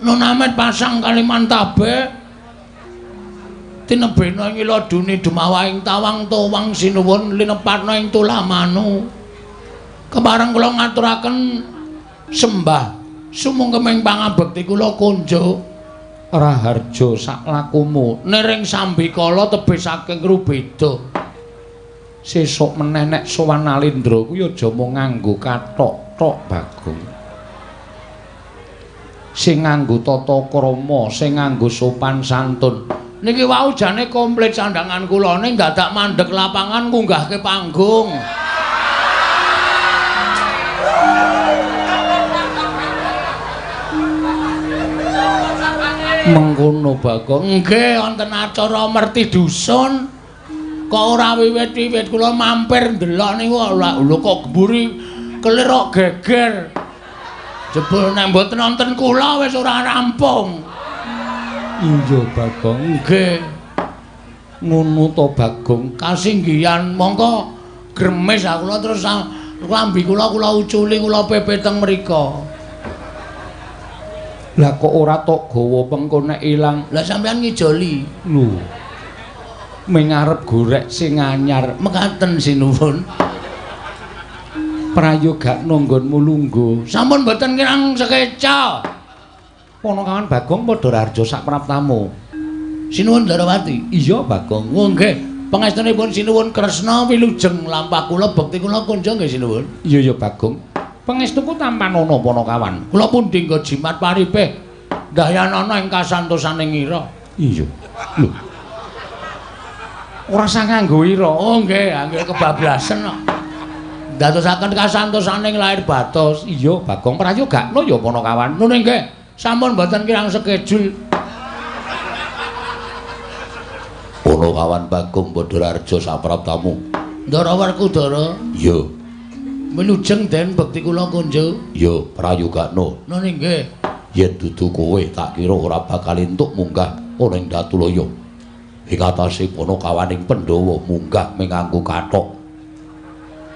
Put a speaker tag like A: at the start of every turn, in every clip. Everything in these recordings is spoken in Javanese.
A: Nunamet pasang Kalimantabe tinebena ing ila duni dumawaing tawang towang sinuwun linepatna ing tulamanu. Kepareng kula ngaturaken sembah sumungkeming pangabekti kula kunjuk Raharja saklakumu niring sambikala tebih saking Rubeda. Sesuk meneh nek sowan Nalindra kuwi aja mung nganggo kathok tok Bagong. Sing nganggo tata krama, sing nganggo sopan santun. Niki wau jane komplit sandangan kula ning dadak mandheg lapangan ngunggahke panggung. Mengkono Bagong. Nggih, wonten acara merti dusun. Kok ora wiwit-wiwit kula mampir ndelok niku lho kok mburi kelir kok geger. Jebul nek mboten wonten kula wis ora rampung. Iya Bagong. Nggih. Ngono to Bagong. Kasinggihan mongko gremes aku kula terus klambi kula kula uculi kula pepe teng mriko. Lah kok ora tok gawa pengko nek ilang. Lah sampean ngijoli. Lho. Ming arep gorek sing anyar. Mekaten sinuwun. Prayogakno nggonmu lungguh. Sampun mboten kirang sekeca. Ponokawan Bagong padha raharja sak praptamu. Sinuwun Darawati. Iya Bagong. Oh nggih. Pangestunipun sinuwun Kresna wilujeng lampah kula bekti kula kunjung nggih sinuwun. Iya ya Bagong. Pangestuku tampanana Ponokawan. Kula pundi nggo jimat paripeh ndayanana ing kasantosaning ira. Iya. Lho. Ora usah nganggo ira. Oh nggih, angge kebablasen kok. Ndadosaken kasantosaning lahir batos. Iya Bagong, prayogakno ya Ponokawan. Nun nggih, sampun mboten kirang sekejul.
B: Ponokawan Bagong padha raharja sapraptamu.
A: Ndara Werkudara.
B: Iya.
A: Wilujeng den bekti kula kunjuk.
B: Iya, prayogakno.
A: Nun nggih.
B: Yen dudu kowe tak kira ora bakal entuk munggah ana ing Datulaya. Ing atase Ponokawaning Pandhawa munggah mung nganggo kathok.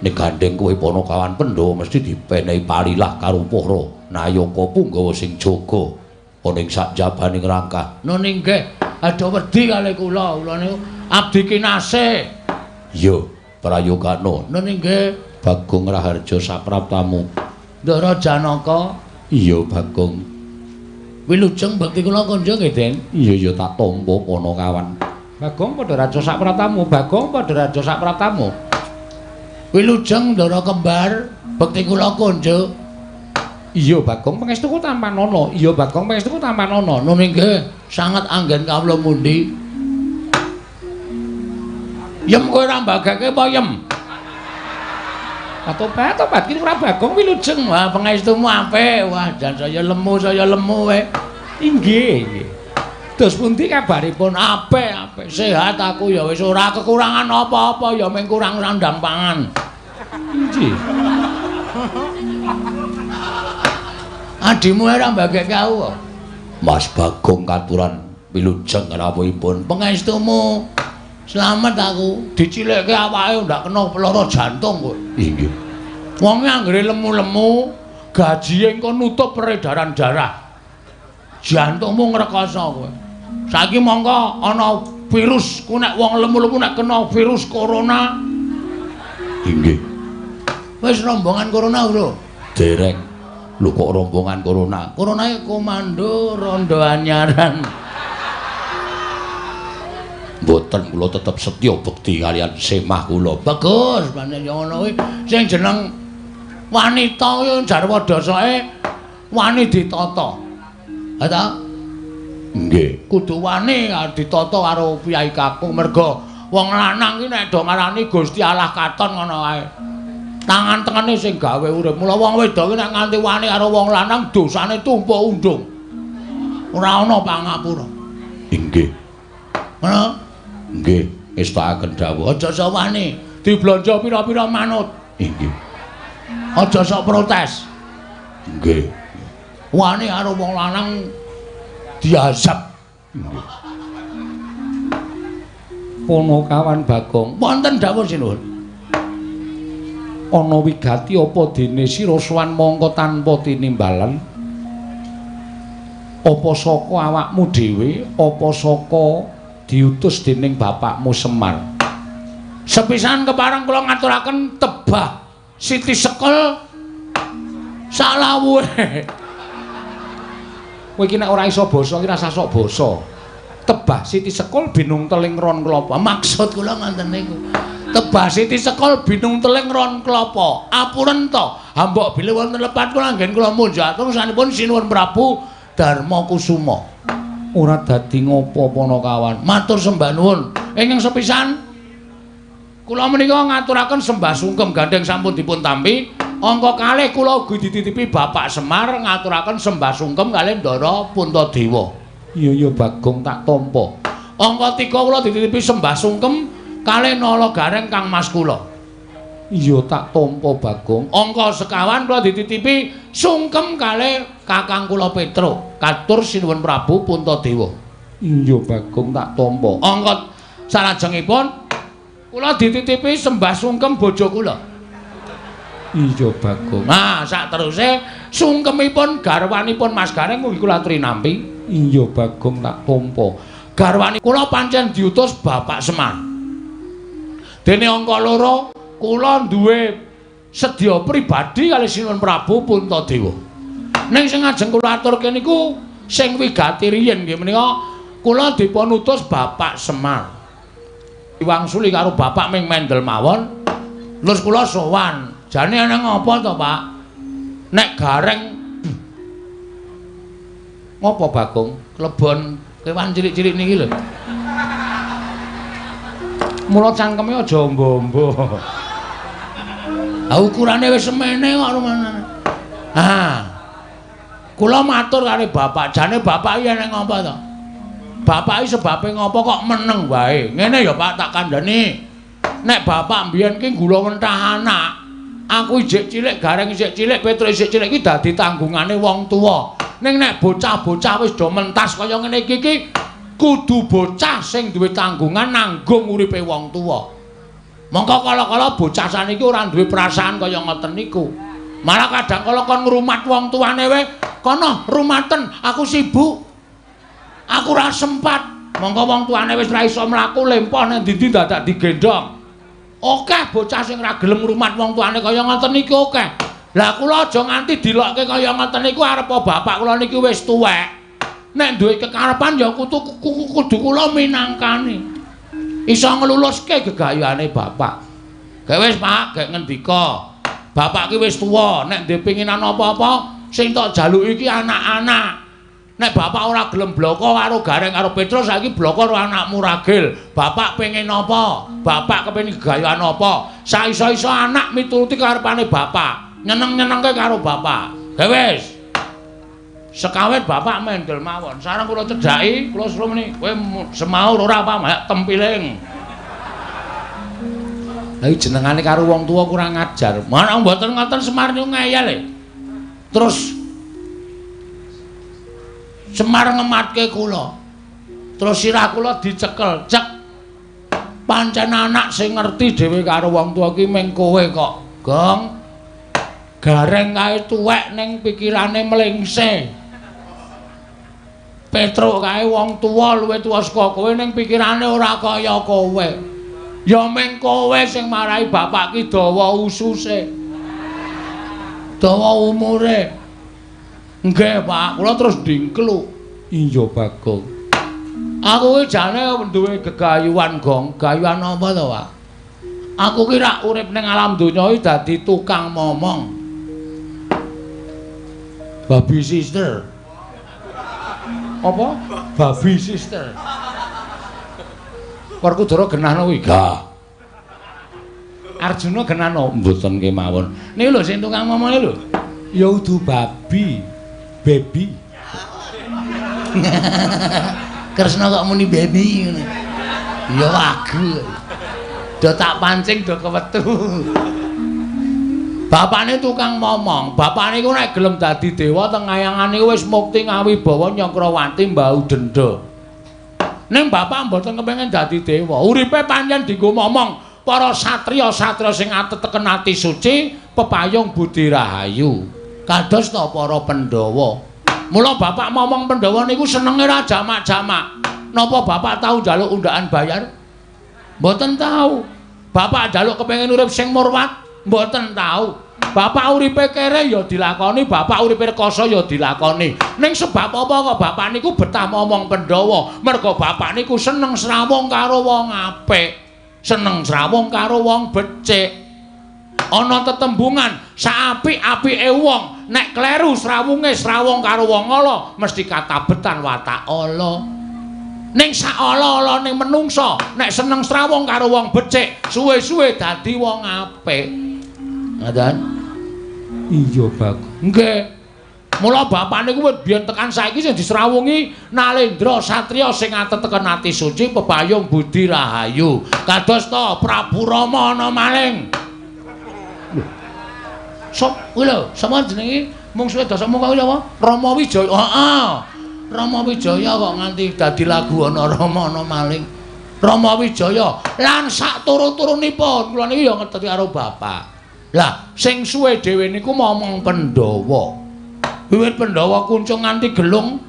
B: Nek gandheng kowe Ponokawan Pandhawa mesti dipenehi palilah karo para nayaka punggawa sing jaga ana ing sakjabaning rangkah.
A: Nun nggih, aja wedi kalih kula, kula niku abdi kinasih.
B: Iya, prayogakno.
A: Nun nggih.
B: Bagong Raharja sapraptamu.
A: Ndara Janaka.
B: Iya Bagong.
A: Wilujeng bekti kula kunjung nggih Den.
B: Iya ya tak tampa Ponokawan.
A: Bagong padha raja sapraptamu, Bagong padha raja sapraptamu. Wilujeng Ndara kembar bekti kula kunjung.
B: Iya Bagong pangestuku tampanana. Iya Bagong pangestuku tampanana.
A: Nun nggih, sanget anggen kawula mundi. Yem kowe ora mbageke apa yem? Tobat iki ora Bagong wilujeng. Wah, pangestumu apik. Wah, jan saya lemu kowe.
B: Inggih, nggih.
A: Dos pundi kabaripun? Apik, apik. Sehat aku ya wis ora kekurangan apa-apa ya mung kurang sandang pangan.
B: Inggih.
A: Adimu ora mbageke aku.
B: Mas Bagong katuran wilujeng rawuhipun.
A: Pangestumu slamet aku. Dicilikke awake ndak kena lara jantung kowe.
B: Inggih.
A: Wonge anggere lemu-lemu, gajihe engko nutup peredaran darah. Jantungmu ngrekoso kowe. Saiki mongko ana virus, ku nek wong lemu-lemu nek kena virus corona.
B: Inggih.
A: Wis rombongan corona, Bro.
B: Dereng. Lho kok rombongan corona?
A: Corona komando rondo anyaran.
B: Mboten, kula tetep setya bekti kaliyan semah kula.
A: Bagus, pancen ya ngono kuwi. Sing jeneng wanita kuwi jarwa dasake wani ditata. Ha ta?
B: Nggih.
A: Kudu wani ditata karo piyai kakung merga wong lanang ki nek do ngarani Gusti Allah katon ngono kae. Tangan tengene sing gawe urip. Mula wong wedok ki nek nganti wani karo wong lanang dosane tumpuk undung. Ora ana pangapura.
B: Inggih.
A: Ngono?
B: Nggih, ngestakaken dawuh.
A: Aja sok wani diblanja pira-pira manut.
B: Inggih.
A: Aja sok protes.
B: Nggih.
A: Wani karo wong lanang diazab.
B: Nggih. Ponokawan Bagong,
A: wonten dawuh sinuwun.
B: Ana wigati apa dene sira sowan mongko tanpa tinimbalan?
A: Apa saka awakmu dhewe, apa saka diutus dening bapakmu Semar? Sepisan kepareng kula ngaturaken tebah siti sekel salawuhe. Kowe iki nek ora iso basa iki rasah sok basa. Tebah siti sekul binung teling ron klapa. Maksud kula ngoten niku. Tebah siti sekul binung teling ron klapa. Apuren to, hambok bilih wonten lepat kula anggen kula munjatur sanipun Sinuwun Prabu Darma Kusuma. Ora dadi ngopo Panakawan. Matur sembah nuwun. Ingkang sepisan kula menika ngaturaken sembah sungkem gandheng sampun dipun tampi. Angka kalih kula ugi dititipi Bapak Semar ngaturaken sembah sungkem kalih Ndara Puntadewa. Iya iya Bagong tak tampa. Angka 3 kula dititipi sembah sungkem kalih Nala Gareng Kang Mas kula. Iya tak tampa Bagong. Angka sekawan kula dititipi sungkem kalih Kakang kula Petruk. Katur Sinuwun Prabu Puntadewa. Iya Bagong tak tampa. Angka salajengipun kula dititipi sembah sungkem bojo kula. Iya Bagong. Nah, sakteruse sungkemipun garwanipun Mas Gareng mugi kula aturi nampi. Iya Bagong tak tampa. Garwane kula pancen diutus Bapak Semar. Dene angka 2 kula duwe sedya pribadi kalih Sinuwun Prabu Puntadewa. Ning sing ajeng kula aturke niku sing wigati riyin nggih menika kula dipun utus Bapak Semar. Diwangsuli karo bapak ming mendel mawon. Terus kula sowan. Jane ana ngapa to, Pak? Nek Gareng ngopo Bagong? Klebon kewan cilik-cilik niki lho. Mula cangkeme aja ombo-ombo. Ha ukurane wis semene kok rumanane. Ha. Kula matur karo bapak, jane bapak iki ana ngapa to? Bapak iki sebabe ngopo kok meneng wae? Ngene ya Pak tak kandhani. Nek bapak mbiyen ki gula wentah anak. Aku ijik cilik, Gareng ijik cilik, Petruk ijik cilik iki dadi tanggungane wong tuwa. Ning nek bocah-bocah wis do mentas kaya ngene iki iki kudu bocah sing duwe tanggungan nanggung uripe wong tuwa. Mongko kala-kala bocah saniki ora duwe perasaan kaya ngoten niku. Malah kadang kala kon ngrumat wong tuane wae, kono rumaten, aku sibuk. Aku ora sempat. Mongko wong tuane wis ora iso mlaku lempoh nang ndi-ndi dadak digendhong. Akeh bocah sing ora gelem ngrumat wong tuane kaya ngoten niku akeh. Lah kula aja nganti dilokke kaya ngoten niku arep bapak kula niki wis tuwek. Nek duwe kekarepan ya kudu kudu kula minangkani. Iso ngluluske gegayane bapak. Gek wis Pak, gek ngendika. Bapak ki wis tuwa, nek ndek pinginan apa-apa sing tok jaluki iki anak-anak. Nek bapak ora gelem bloko karo Gareng karo Petruk saiki bloko karo anakmu Ragil. Bapak pengen apa? Bapak kepengin gegayuhan apa? Saiso-iso anak mituruti karepane bapak. Nyeneng-nyenengke karo bapak. Ge wis. Sekawet bapak mendel mawon. Sareng kula cedhaki, kula suruh muni, kowe semaur ora apa mayak tempiling. Lah iki jenengane karo wong tuwa kurang ajar. Mana mboten ngoten Semar niku ngeyel e. Terus Semar ngematke kula. Terus sirah kula dicekel, cek. Pancen anak sing ngerti dhewe karo wong tuwa ki mung kowe kok, Gong. Gareng kae tuwek ning pikirane mlengse. Petruk kae wong tuwa luwih tuwa saka kowe ning pikirane ora kaya kowe. Ya mung kowe sing marai bapak ki dawa ususe. Dawa umure. Nggih, Pak, kula terus ndingkluk. Iya, Bagong. Aku ki jane duwe gegayuhan, Gong. Gayuhan apa to, Pak? Aku ki rak urip ning alam donya iki dadi tukang momong. Babi sister. Apa? Babi sister. Werkudara genahno kuwi. Gah. Arjuna genahno mboten kemawon. Niku lho sing tukang momone lho. Ya udu babi. Baby. Kresna kok muni baby ngono. Ya wagu. Do tak pancing do kewetu. Bapakne tukang momong. Bapakne iku nek gelem dadi dewa teng ayangane wis mukti ngawibawa Nyakrawati mbau denda. Ning bapak mboten kepengin dadi dewa. Uripe pancen dienggo momong para satriya-satriya sing ateteken ati suci, pepayung budi rahayu. Kados ta para Pandhawa. Mula bapak momong Pandhawa niku senenge ra jamak-jamak. Napa bapak tau njaluk undaan bayar? Mboten tau. Bapak njaluk kepengin urip sing murwat? Mboten tau. Bapak uripe kere ya dilakoni, bapak uripe rekoso ya dilakoni. Ning sebab apa kok bapak niku betah momong Pandhawa? Mergo bapak niku seneng srawung karo wong apik, seneng srawung karo wong becik. Ana tetembungan saapik-apike wong, nek kleru srawunge srawung karo wong ala, mesti katabetan watak ala. Ning sak ala-alane menungsa, nek seneng srawung karo wong becik, suwe-suwe dadi wong apik. Ngoten? Iya, Bagong. Nggih. Mula bapak niku wit biyen tekan saiki sing disrawungi Nalendra satriya sing ateteken ati suci pebayung budi rahayu. Kados ta Prabu Rama ana maling. Sop kuwi lho, sapa jenenge mungsuhe Dasamuka kuwi sapa? Rama Wijaya. Heeh. Rama Wijaya kok nganti dadi lagu ana Rama ana maling. Rama Wijaya lan sak turu-turunipun kula niki ya ngeteri karo bapak. Lah, sing suwe dhewe niku momong Pandhawa. Wiwit Pandhawa kuncung nganti gelung,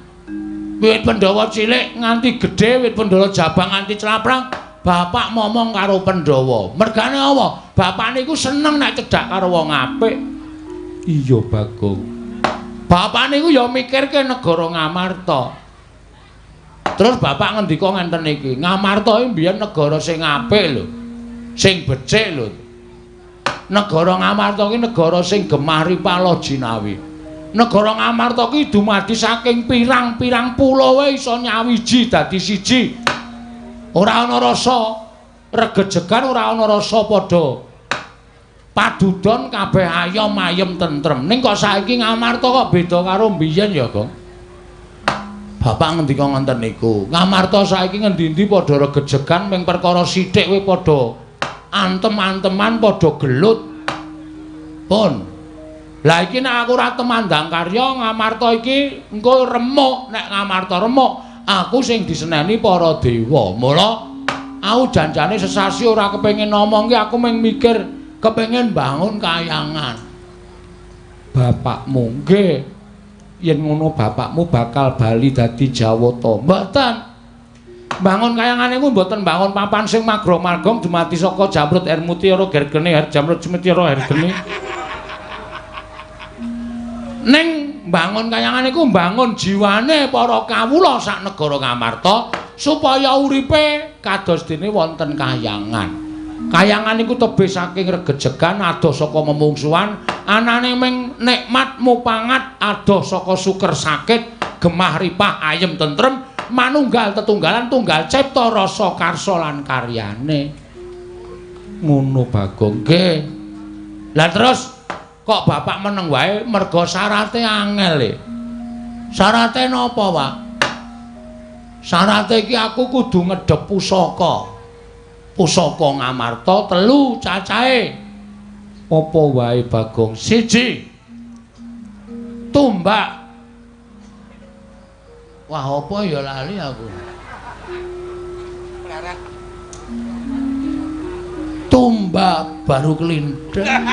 A: wiwit Pandhawa cilik nganti gedhe, wiwit Pandhawa jabang nganti claprang, bapak momong karo Pandhawa. Mergane apa? Bapak niku seneng nek cedhak karo wong apik. Iya, Bagong. Bapak niku ya mikirke negara Ngamarta. Terus bapak ngendika ngenten iki, Ngamarta iki mbiyen negara sing apik lho. Sing becik lho. Negara Ngamarta iki negara sing gemah ripala jinawi. Negara Ngamarta iki dumadi saking pirang-pirang pulo wae iso nyawiji dadi siji. Ora ana rasa regejegan, ora ana rasa padha padudon, kabeh ayom ayem tentrem. Ning kok saiki Ngamarta kok beda karo mbiyen ya, Gong? Bapak ngendika ngoten niku. Ngamarta saiki ngendi-endi padha regejegan ming perkara sithik wae padha antem-anteman, padha gelut. Pun. Lah iki nek aku ora temandang karya Ngamarta iki engko remuk. Nek Ngamarta remuk, aku sing diseneni para dewa. Mula aku janjane sesasi ora kepengin ngomong ki, aku mung mikir kepengin bangun kayangan. Bapakmu nggih, yen ngono bapakmu bakal bali dadi Jawata. Mboten. Bangun kayangan niku mboten bangun papan sing magrong-magrong dumadi saka jamrut air mutiara gergene, jamrut mutiara hergene. Ning bangun kayangan niku bangun jiwane para kawula sak negara Ngamarta supaya uripe kados dene wonten kayangan. Kayangan niku tebih saking regejegan, adoh saka memungsuhan, anane ming nikmat mupangat, adoh saka suker sakit, gemah ripah ayem tentrem, manunggal tetunggalan tunggal cipta rasa karsa lan karyane. Ngono Bagong. Nggih. Lah terus kok bapak meneng wae mergo syarate angel e. Syarate napa, Pak? Syarate iki aku kudu ngedhep pusaka. Pusaka Ngamarta telu cacahe. Apa wae, Bagong? Siji, tumbak. Wah, apa ya lali aku. Tumbak baru kelindeng.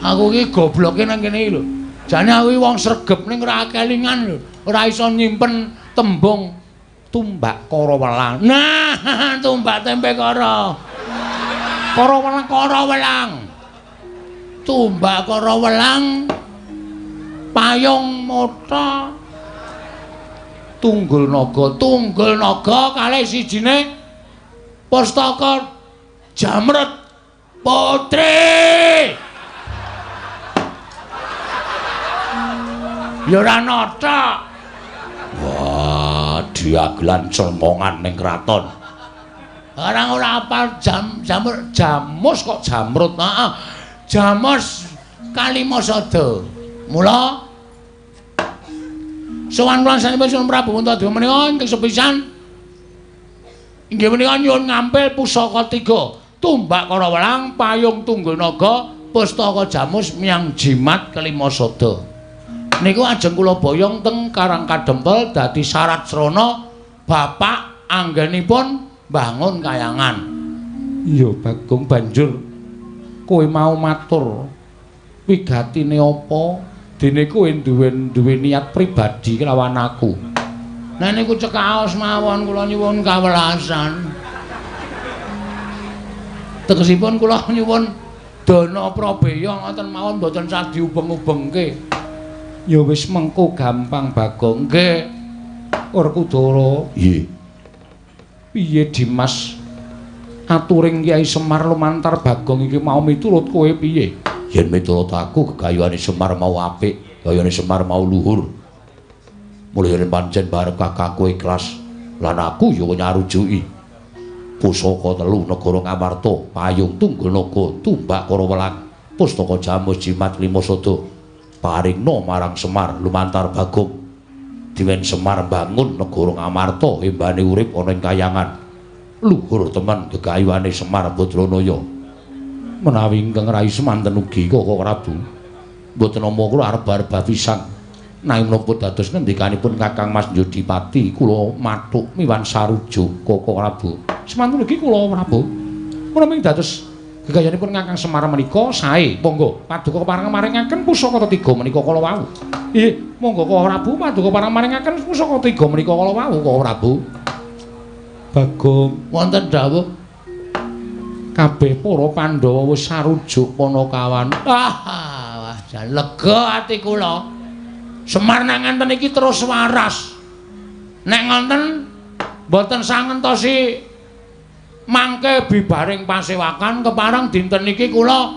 A: Aku iki gobloke nang kene iki lho. Jane aku iki wong sregep ning ora kelingan lho. Ora iso nyimpen tembung tumbak kara welang. Nah, tumbak tempe kara. Kara welang, kara welang. Tumbak kara welang. Payung mata. Tunggul naga, tunggul naga kalih sijine pustaka Jamrut Putri. Ya ora nata.
B: Wah, diagelan cemongan ning kraton.
A: Orang ora apal jam jamur jamus kok jamrut. Heeh. Jamus Kalimasada. Mula sowan kula sanipun Sunan Prabu Puntadewa menika ingkang sepisan inggih menika nyuwun ngampil pusaka tiga, tumbak kara welang, payung tunggul naga, pustaka jamus miang jimat Kalimasada. Niku ajeng kula boyong teng Karang Kadempel dadi syarat srana bapak anggenipun bangun kayangan.
C: Iya Bagong, banjur kowe mau matur wigatine apa? Dene kowe duwe niat pribadi kelawan aku.
A: Nek niku cekaos mawon kula nyuwun kawelasan. Tegesipun kula nyuwun dana prabeya ngoten mawon mboten sah diubeng-ubengke.
C: Ya wis mengko gampang Bagong.
A: Nggih.
C: Werkudara.
B: Nggih.
C: Piye Dimas? Aturing Kyai Semar lumantar Bagong iki mau miturut kowe piye?
B: Yen miturut aku gegayuhane Semar mau apik, gegayuhane Semar mau luhur. Mulih yen pancen barep kakangku ikhlas lan aku ya nyarujuki. Pusaka telu negara Ngamarta, payung tunggul naga, tumbak karawelang, pustaka jamus jimat lima sada. Paringna marang Semar lumantar Bagong. Diwen Semar bangun negara Ngamarta embane urip ana ing kayangan. Luhur temen gegayuhane Semar Badranaya.
C: Menawi ingkang rai semanten ugi Koko Prabu.
B: Mboten nampa kula arep-arep pisan. Nanging menapa dados ngendikanipun Kakang Mas Jodipati kula mathuk miwan sarujuk Koko Prabu.
C: Semanten ugi kula Prabu. Menawi dados gegayanipun Kakang Semar menika sae, monggo paduka pareng maringaken pusaka tetiga menika kala wau. Nggih, monggo Koko Prabu paduka pareng maringaken pusaka tiga menika kala wau Koko Prabu. Bagong
A: wonten dawuh
C: kabeh para Pandhawa wis sarujuk Panakawan.
A: Ah, wah jan lega ati kula. Semar nang ngenten iki terus waras. Nek ngonten mboten sangentosi mangke bibaring pasewakan kepareng dinten niki kula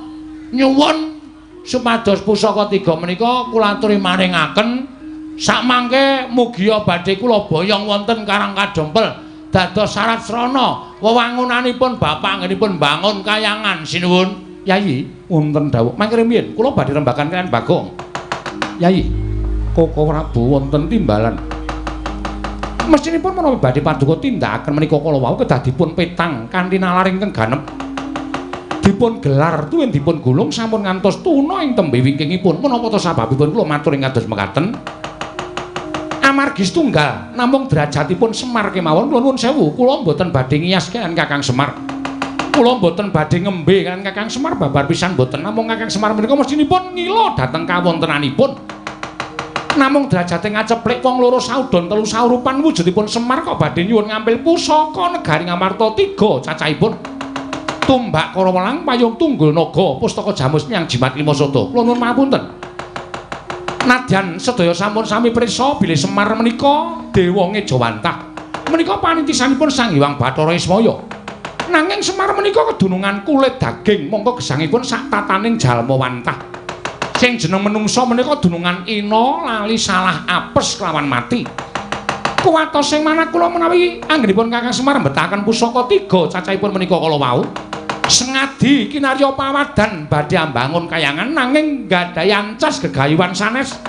A: nyuwun supados pusaka tiga menika kula aturi maringaken. Sakmangke mugia badhe kula boyong wonten Karang Kadempel dados syarat srana wewangunanipun bapak anggenipun bangun kayangan. Sinuwun
C: Yayi, wonten dawuh mangke rumiyin kula badhe rembagan kaliyan Bagong. Yayi, Koko Prabu wonten timbalan. Mestinipun menawi badhe paduka tindakaken menika kala wau kedah dipun petang kanthi nalar ingkang ganep. Dipun gelar tuwin dipun gulung sampun ngantos tuna ing tembe wingkingipun. Menapa ta sababipun kula matur ing kados mekaten? Amargi setunggal namung derajatipun Semar kemawon kula nuwun sewu kula mboten badhe ngiyas kaliyan Kakang Semar. Kula mboten badhe ngembe kaliyan Kakang Semar babar pisan mboten. Namung Kakang Semar menika mestinipun ngila dhateng kawontenanipun. Namung derajate ngaceplik wong loro saudon telu saurupan wujudipun Semar kok badhe nyuwun ngampil pusaka negari Ngamarta tiga cacahipun. Tumbak karawelang payung tunggul naga pustaka jamus nyang jimat lima sada. Kula nuwun pangapunten. Nadyan sedaya sampun sami prisa bilih Semar menika dewa ngejawantah. Menika panitisanipun Sang Hyang Bathara Ismaya. Nanging Semar menika kedunungan kulit daging mongko gesangipun sak tataning jalma wantah. Sing jeneng menungsa menika dunungan ina lali salah apes kelawan mati. Kuwatos sing manah kula menawi anggenipun Kakang Semar mbetahaken pusaka tiga cacahipun menika kala wau. Sengadi kinarya pawadan badhe ambangun kayangan nanging nggadahi ancas gegayuhan sanes.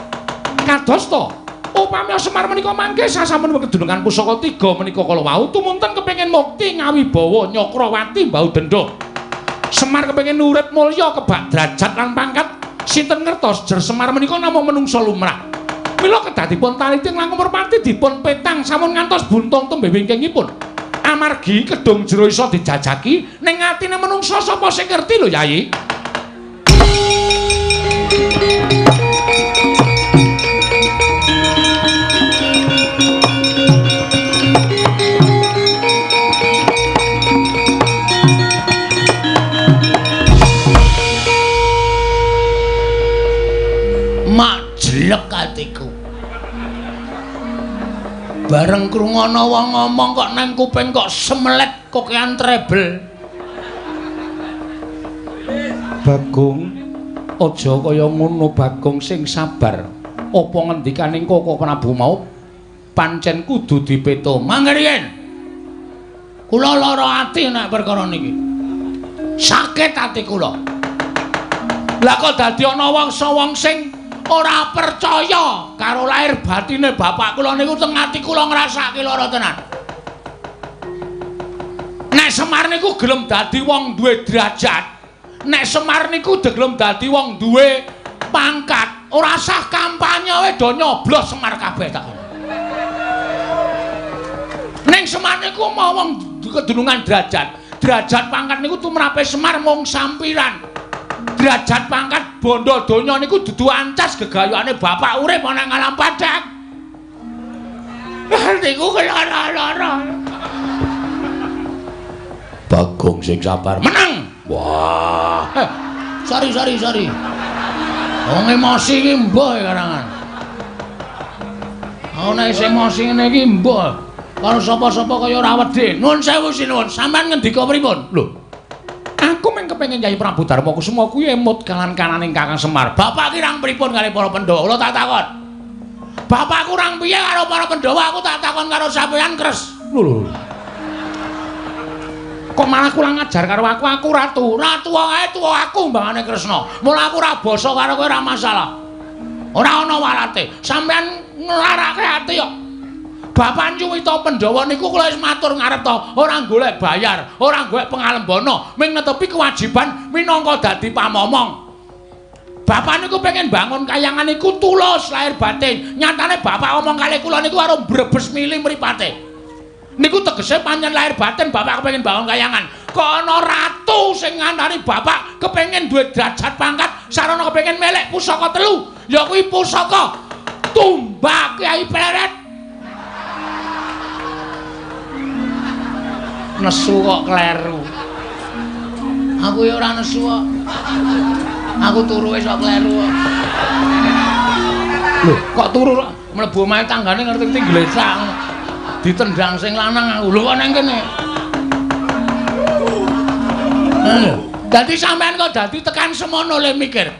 C: Kadosta upami Semar menika mangke sasampun kedunungan pusaka tiga menika kala wau tumunten kepengin mukti ngawibawa Nyakrawati mbau denda. Semar kepengin urip mulya kebak derajat lan pangkat. Sinten ngertos jer Semar menika namung menungsa lumrah. Mila kedah dipun taliti langkung merpati dipun petang sampun ngantos buntung tembe wingkingipun. Amargi kedung jero iso dijajaki ning atine menungsa sapa sing ngerti lho Yayi.
A: Mak jelek atiku. Bareng krungono wong ngomong kok nang kuping kok semelet kokean treble.
C: Bagong, aja kaya ngono Bagong, sing sabar. Apa ngendikaning Koko Prabu mau pancen kudu dipeto.
A: Mangke riyen. Kula lara ati nek perkara niki. Sakit ati kula. Lah kok dadi ana wong sing ora percaya karo lahir batine bapak kula niku teng ati kula ngrasake lara tenan. Nek Semar niku gelem dadi wong duwe derajat, nek Semar niku gelem dadi wong duwe pangkat, ora sah kampanye wae do nyoblos Semar kabeh tak. Ning Semar niku mau wong kedunungan derajat, derajat pangkat niku tumrape Semar mung sampiran. Derajat pangkat bondo donya niku dudu ancas gegayane bapak urip ana ing alam padhang. Niku lara-lara.
B: Bagong sing sabar
A: menang.
B: Wah.
A: Sorry. Wong emosi iki mbuh karangan. Ana sing emosi ngene iki mbuh. Karo sapa-sapa kaya ora wedi. Nuwun sewu sinuwun, sampean ngendika pripun?
C: Lho. Aku mung kepengin Kyai Prabu Darma Kusuma kuwi emut kalan-kananing Kakang Semar.
A: Bapak kirang pripun kali para Pandhawa? Kula tak takon. Bapak kurang piye karo para Pandhawa? Aku tak takon karo sampeyan, Kres.
C: Lho. Kok malah kurang ajar karo aku? Aku ratu.
A: Ratu wae tuwa aku mbangane Kresna. Mula aku ora basa karo kowe ora masalah. Ora ana walate. Sampeyan nglarake ati kok. Bapak nyuwita Pandhawa niku kula wis matur ngarep to, ora golek bayar, ora golek pengalembana, ming netepi kewajiban minangka dadi pamomong. Bapak niku pengen bangun kayangan niku tulus lahir batin. Nyatane bapak omong kali kula niku karo brebes mili mripate. Niku tegese pancen lahir batin bapak kepengin bangun kayangan. Kok ana ratu sing ngantari bapak kepengin duwe derajat pangkat, sarana kepengin melek pusaka telu, ya kuwi pusaka tumbak Kyai Pleret. Nesu kok kleru. Aku ya ora nesu kok. Aku turu wis kok kleru kok. Lho, kok turu mlebu omahe tanggane ngerti-ngerti glesak. Ditendang sing lanang aku. Lho kok nang kene. Dadi sampean kok dadi tekan semono le mikir.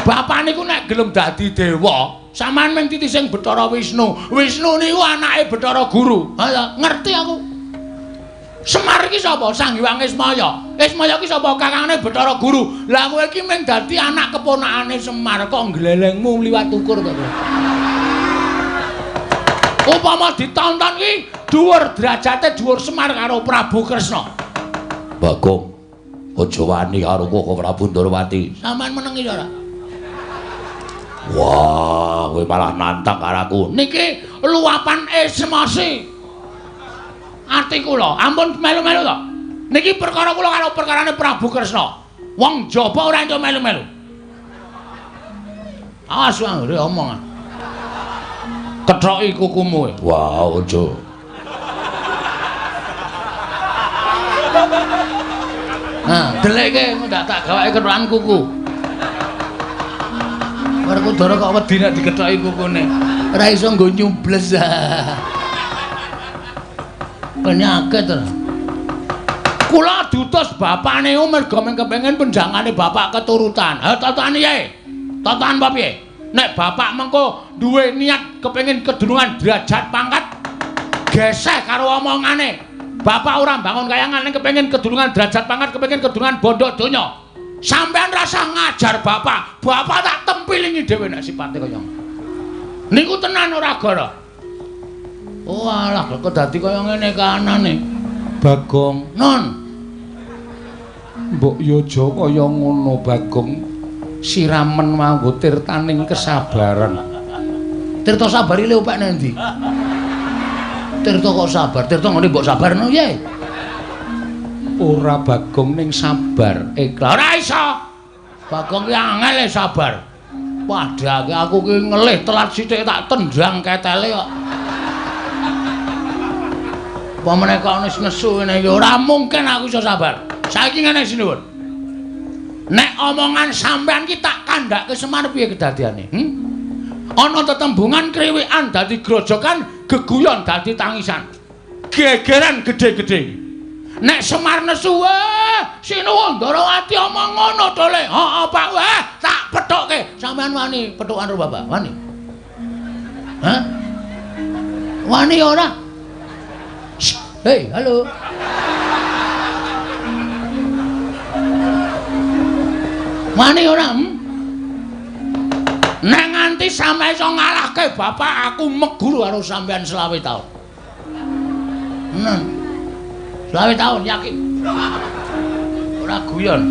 A: Bapak niku nek gelem dadi dewa, sampean mung titi sing Bathara Wisnu. Wisnu niku anake Bathara Guru. Ha ngerti aku. Semar iki sapa? Sang Hyang Ismaya. Ismaya iki sapa? Kakangne Bathara Guru. Lah kowe iki mung dadi anak keponakane Semar kok nglelengmu liwat ukur to. Upama ditonton iki dhuwur derajate dhuwur Semar karo Prabu Kresna.
B: Bagong, aja wani karo Koko Prabu Ndorowati.
A: Sampeyan menengi ora?
B: Wah, kowe malah nantang karo aku.
A: Niki luapan emosi. Ati kula, ampun melu-melu to. Niki perkara kula karo perkarane Prabu Kresna. Wong jaba ora entuk melu-melu. Awas anggere omong. Kethoki kukumu.
B: Wah, aja.
A: Nah, deleke ndak tak gawake kethokan kuku. Werkudara kok wedi nek dikethoki kukune. Ora iso nggo nyubles. Penyakit. Kula diutus bapane merga mung kepengin penjangane bapak keturutan. Ha totoan piye? Totoan apa piye? Nek bapak mengko duwe niat kepengin kedunungan derajat pangkat geseh karo omongane. Bapak ora bangun kayangan ning kepengin kedunungan derajat pangkat, kepengin kedunungan bondo donya. Sampean rasah ngajar bapak. Bapak tak tempilingi dhewe nek sipate kaya ngono. Niku tenan ora gara. Oh alah kok dadi kaya ngene kahanane.
C: Bagong,
A: non.
C: Mbok yo aja kaya ngono, Bagong. Siramen nganggo tirtaning kesabaran.
A: Tirta sabar iki opek nang ndi? Tirta kok sabar? Tirta ngene mbok sabarno piye?
C: Ora Bagong ning sabar ikhlas.
A: Ora iso. Bagong ki angel sabar. Padahal aku ki ngelih telat sithik tak tendang ketele kok. Apa meneh kok wis nesu ngene iki ora mungkin aku iso sabar. Saiki ngene sinuwun. Nek omongan sampean ki tak kandhake Semar piye kedadiane? Ana tetembungan kriwikan dadi grojokan, geguyon dadi tangisan. Gegeran gedhe-gedhe. Nek Semar nesu, wah, sinuwun Ndorowati omong ngono to le. Heeh, Pak, wah, tak pethukke. Sampean wani pethukan karo bapak? Wani? Hah? Wani ora? Hei, halo. Wani ora? Nek nganti sampe iso ngalahke bapak, aku meguru karo sampean 25 taun. 25 taun yakin. Ora guyon.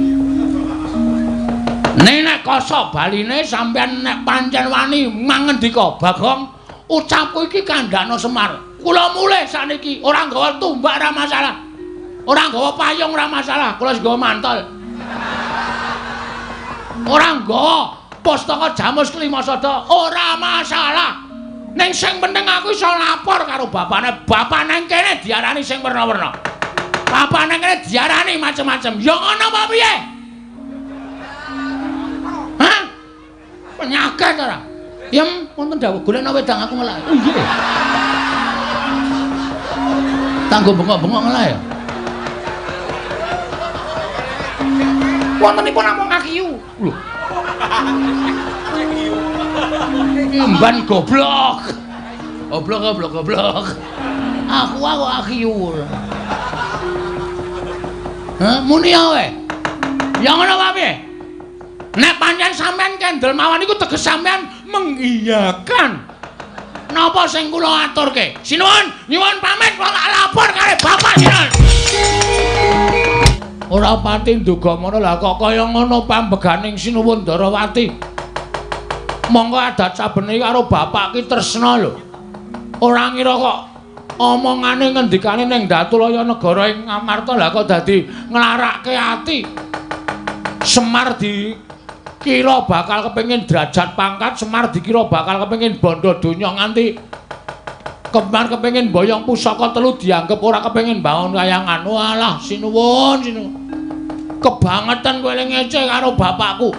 A: Nek kosok baline sampean nek pancen wani mangendika, Bagong, ucapku iki kandhano Semar. Kula mulih sakniki ora nggawa tumbak ora masalah. Ora nggawa payung ora masalah, kula wis nggawa mantol. Ora nggawa pustaka Jamus Klimasada, ora masalah. Ning sing penting aku iso lapor karo bapakne. Bapakne kene diarani sing werna-werna. Bapakne kene diarani macem-macem. Ya ngono apa piye? Hah? Penyakit ora? Yem, wonten dawuh golekno wedang aku ngelak. Oh nggih. Tanggo bengok-bengok ngelak ya.
C: Wontenipun namung akiyu.
A: Lho. Imban goblok. Goblok goblok goblok. Aku akiyu. Hah, muni ae. Ya ngono apa piye? Nek pancen sampean kendel mawon iku teges sampean mengiyakan. Napa sing kula aturke? Sinuwun, nyuwun pamit kula tak lapor karo bapak sinuwun. Ora pati nduga mono lah kok kaya ngono pambeganing Sinuwun Ndarawati. Monggo adat sabene karo bapak ki tresna lho. Ora ngira kok omongane ngendikane ning Datulaya negara ing Ngamarta lah kok dadi nglarake ati. Semar dikira bakal kepengin derajat pangkat, Semar dikira bakal kepengin bondo donya nganti Kemar kepengin boyong pusaka telu dianggep ora kepengin bangun kayangan. Walah sinuwun sinuwun. Kebangetan kowe ngece karo bapakku.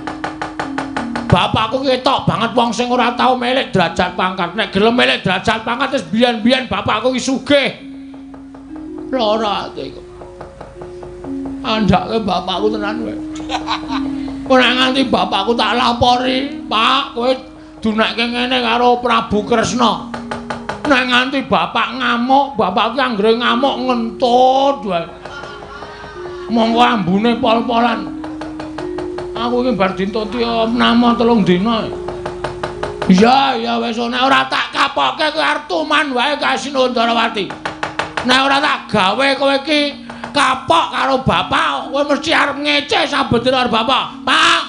A: Bapakku ketok banget wong sing ora tau milik derajat pangkat. Nek gelem milik derajat pangkat wis biyen-biyen bapakku ki sugih. Lara ati kok. Andhake bapakku tenan kowe. Ora nganti bapakku tak lapori, Pak, kowe dunekke ngene karo Prabu Kresna. Nek nganti bapak ngamuk, bapakku anggere ngamuk ngentut wae. Monggo ambune pol-polan. Aku iki bar dintuti nama 3 dina. Iya, ya wis nek ora tak kapoke kowe arep tuman wae kae Sinuwun Ndarawati. Nek ora tak gawe kowe iki kapok karo bapak, kowe mesti arep ngece saben dina karo bapak. Pak.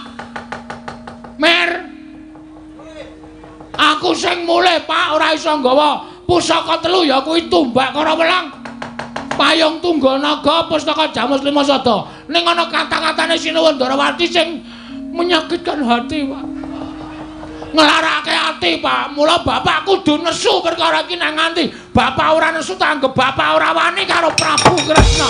A: Mir. Aku sing mulih, Pak, ora iso nggawa pusaka telu ya kuwi tumbak Karawelang. Payung Tunggal Naga pustaka Jamus Limasada. Ning ana kata-katane Sinuwun Ndarawati sing menyakitkan hati, Pak. Nglarake ati, Pak. Mula bapak kudu nesu perkara iki nang nganti bapak ora nesu tanggep bapak ora wani karo Prabu Kresna.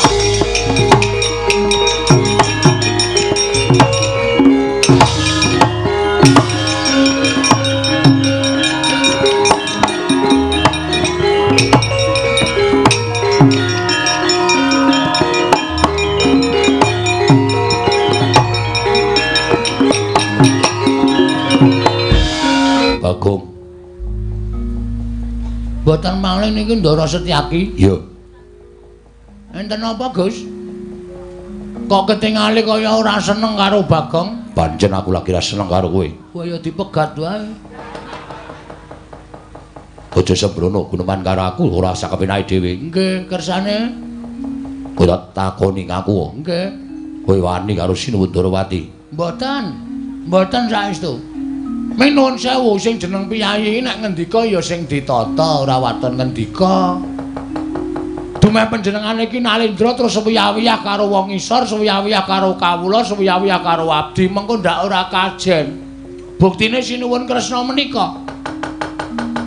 B: Bagong.
A: Mboten malih niki Ndara Setyaki.
B: Iya.
A: Enten apa, Gus? Kok ketingali kaya ora seneng karo Bagong?
B: Pancen aku lagi ora seneng karo kowe.
A: Kowe ya dipegat wae.
B: Aja sembrono guneman karo aku ora usah kepenake dhewe.
A: Nggih, kersane.
B: Kowe tak takoni ngaku.
A: Nggih.
B: Kowe wani karo Sinuwun Ndarawati?
A: Mboten. Mboten saestu. Minuwun sewu sing jeneng piyayi nek ngendika ya sing ditata ora waton ngendika. Dumeh panjenengane iki Nalendra terus wiyah-wiyah karo wong isor, wiyah-wiyah karo kawula, wiyah-wiyah karo abdi, mengko ndak ora kajen. Buktine Sinuwun Kresna menika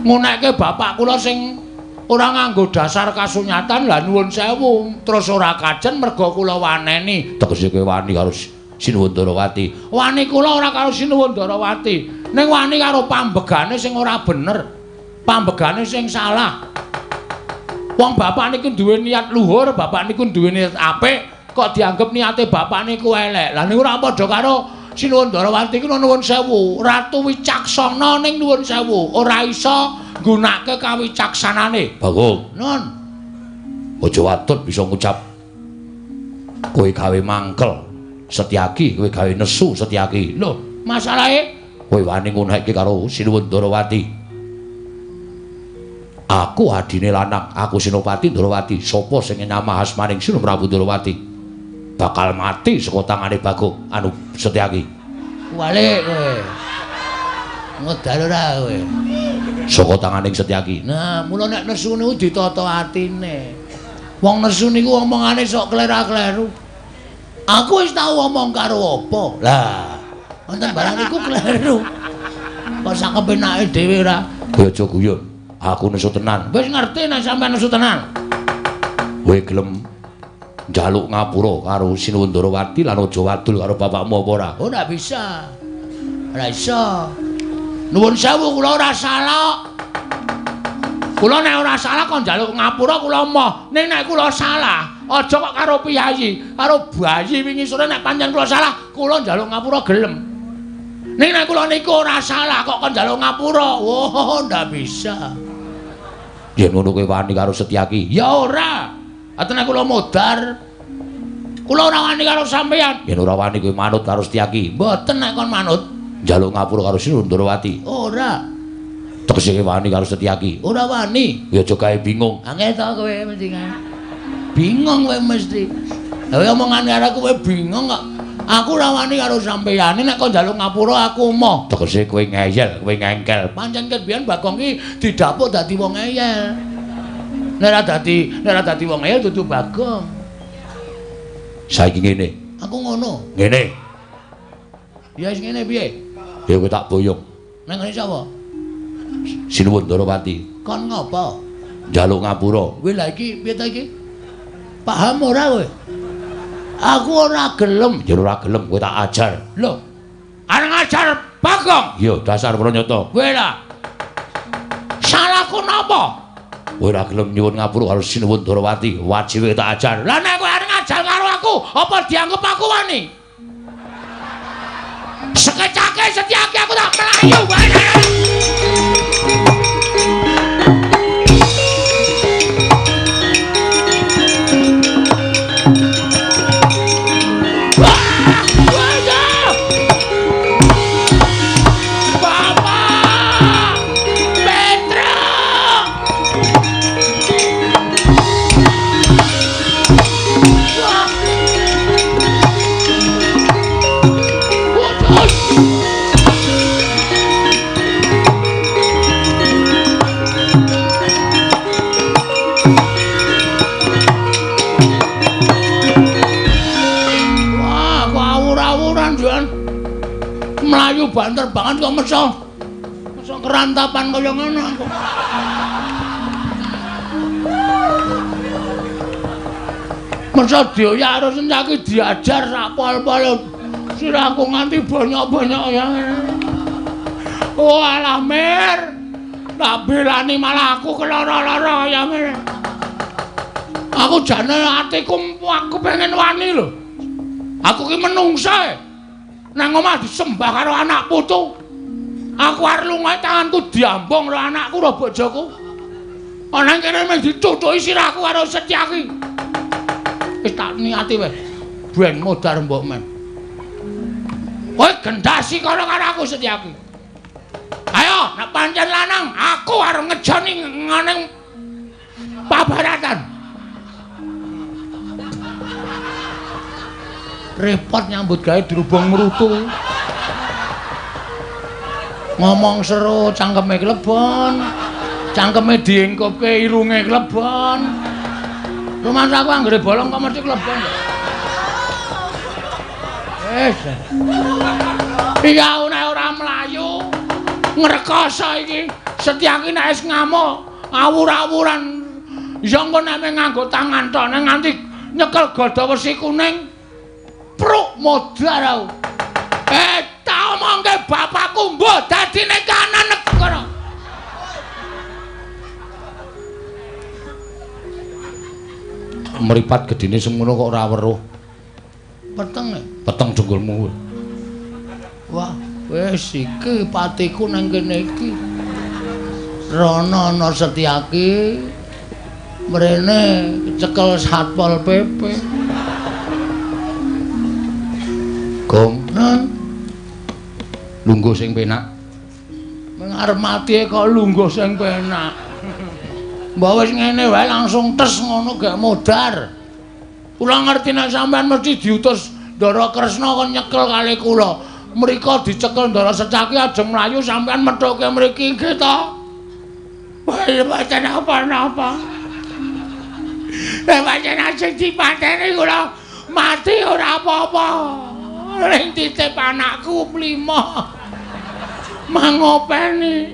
A: ngunekke bapak kula sing ora nganggo dasar kasunyatan, lah nuwun sewu terus ora kajen merga kula waneni.
B: Tegese kowe wani karo Sinuwun Ndarawati?
A: Wani kula ora karo Sinuwun Ndarawati. Ning wani karo pambegane sing ora bener, pambegane sing salah. Wong bapak niku duwe niat luhur, bapak niku duwe niat apik, kok dianggep niate bapak niku elek. Lah niku ora padha karo Sinuwun Ndarawati iku nuwun sewu, ratu wicaksana ning nuwun sewu, ora iso nggunakake kawicaksanane.
B: Bagong.
A: Nun.
B: Aja watut bisa ngucap kowe gawe mangkel Setyaki, kowe gawe nesu Setyaki.
A: Lho, masalahe
B: kowe wani ngunekke karo Sinuwun Ndarawati. Aku adine lanang, aku Senopati Ndarawati. Sapa sing nyamah asmaning Sinuwun Prabu Ndarawati bakal mati saka tangane Bagong anu Setyaki.
A: Walik kowe. Ngedal ora kowe.
B: Saka tanganing Setyaki.
A: Nah, mula nek nesu niku ditata atine. Wong nesu niku omongane sok klera-kleru. Aku wis tau omong karo apa? Lah, Wonten barang niku kleru. Kok sak kepenake dhewe ora?
B: Kowe aja guyon. Aku nesu tenan.
A: Wis ngerti nek sampean nesu tenan.
B: Kowe gelem njaluk ngapura karo Sinuwun Ndarawati lan aja wadul karo bapakmu apa ora?
A: Oh, ndak bisa. Ora iso. Nuwun sewu kula ora salah. Kula nek ora salah kok njaluk ngapura kula emoh. Ning nek kula salah, aja kok karo piyayi, karo bayi wingi sore nek pancen kula salah, kula njaluk ngapura gelem. Ning nek kula niku ora salah kok kon njaluk ngapura. Oh, ndak bisa.
B: Yen ngono kowe wani karo Setyaki?
A: Ya ora. Ate nek kula modar, kula ora wani karo sampeyan.
B: Yen ora wani kowe manut karo Setyaki?
A: Mboten nek kon manut.
B: Njaluk ngapura karo Sinuwun Ndarawati?
A: Ora.
B: Tegese wani karo Setyaki?
A: Ora wani.
B: Ya aja gawe bingung.
A: Angel to kowe mesti. Bingung kowe mesti. Lah omongan karo kowe bingung kok. Aku ora wani karo sampeyan. Nek kon njaluk ngapura aku emoh.
B: Tegese kowe ngeyel, kowe ngengkel.
A: Pancen ket biyen Bagong ki didapuk dadi wong ngeyel. Nek ora dadi wong ngeyel dudu Bagong.
B: Saiki ngene.
A: Aku ngono.
B: Ngene.
A: Ya wis ngene piye?
B: Ya kowe tak boyong.
A: Nang ngene sapa?
B: Sinuwun Ndarawati.
A: Kon ngopo?
B: Njaluk ngapura.
A: Kowe lha iki piye ta iki? Paham ora kowe? Aku ora gelem.
B: Ya ora gelem kowe tak ajar.
A: Lho. Arep ngajar Bagong?
B: Iya, dasar pranyata.
A: Kowe lah. Salahku napa?
B: Kowe ora gelem nyuwun ngapura karo Sinuwun Ndarawati, wajib tak ajar.
A: Lah nek kowe arep ngajar karo aku, apa dianggep aku wani? Sekecake Setyaki aku tak mlayu wae. Mlayu banter banget kok meso. Meso kerantapan kaya ngono aku. Meso dioyak karo Setyaki diajar sak pol-pol. Sirahku nganti bonyok-bonyok ya. Oh alah Mir. Tak belani malah aku keloro-loro ya Mir. Aku jane atiku aku pengen wani lho. Aku ki menungsa. Nang omah disembah karo anak putu. Aku arep lunga tanganku diambung karo anakku karo bojoku. Ana kene mung dicucuki sirahku karo Setyaki. Wis tak niati wis. Ben modar mbok men. Kowe gendasi kono karo aku Setyaki. Ayo, nek pancen lanang, aku arep ngejoni ngene pabaratan. Repot nyambut gawe dirubung mrutu. Ngomong seru cangkeme klebon. Cangkeme diengkupke irunge klebon. Rumangsa aku anggere bolong kok mesti klebon. Wis. Iki aku nek ora mlayu ngrekoso iki. Setyaki nek wis ngamuk awur-awuran ya engko nek nganggo tangan tok nek nganti nyekel gada wesi kuning. Pruk modar aku. Tak omongke bapakku mbuh dadine kanan negara.
B: Mripat gedene semono kok ora weruh.
A: Peteng e?
B: Peteng dengkulmu.
A: Wah, wis iki patiku nang kene iki. Rono ana Setyaki. Mrene cekel Satpol PP.
B: Gong,
A: non.
B: Lungguh sing penak.
A: Meng arep mati kok lungguh sing penak. Mbok wis ngene wae langsung tes ngono gak modar. Kula ngerti nek sampean mesti diutus Ndara Kresna kon nyekel kali kula. Mriko dicekel Ndara Setyaki ajeng mlayu sampean methuke mriki nggih to. Wah, mboten apa-apa. Nek pancen ajeng dipateni kula mati ora apa-apa. Ning titip anakku 5. Mangopeni.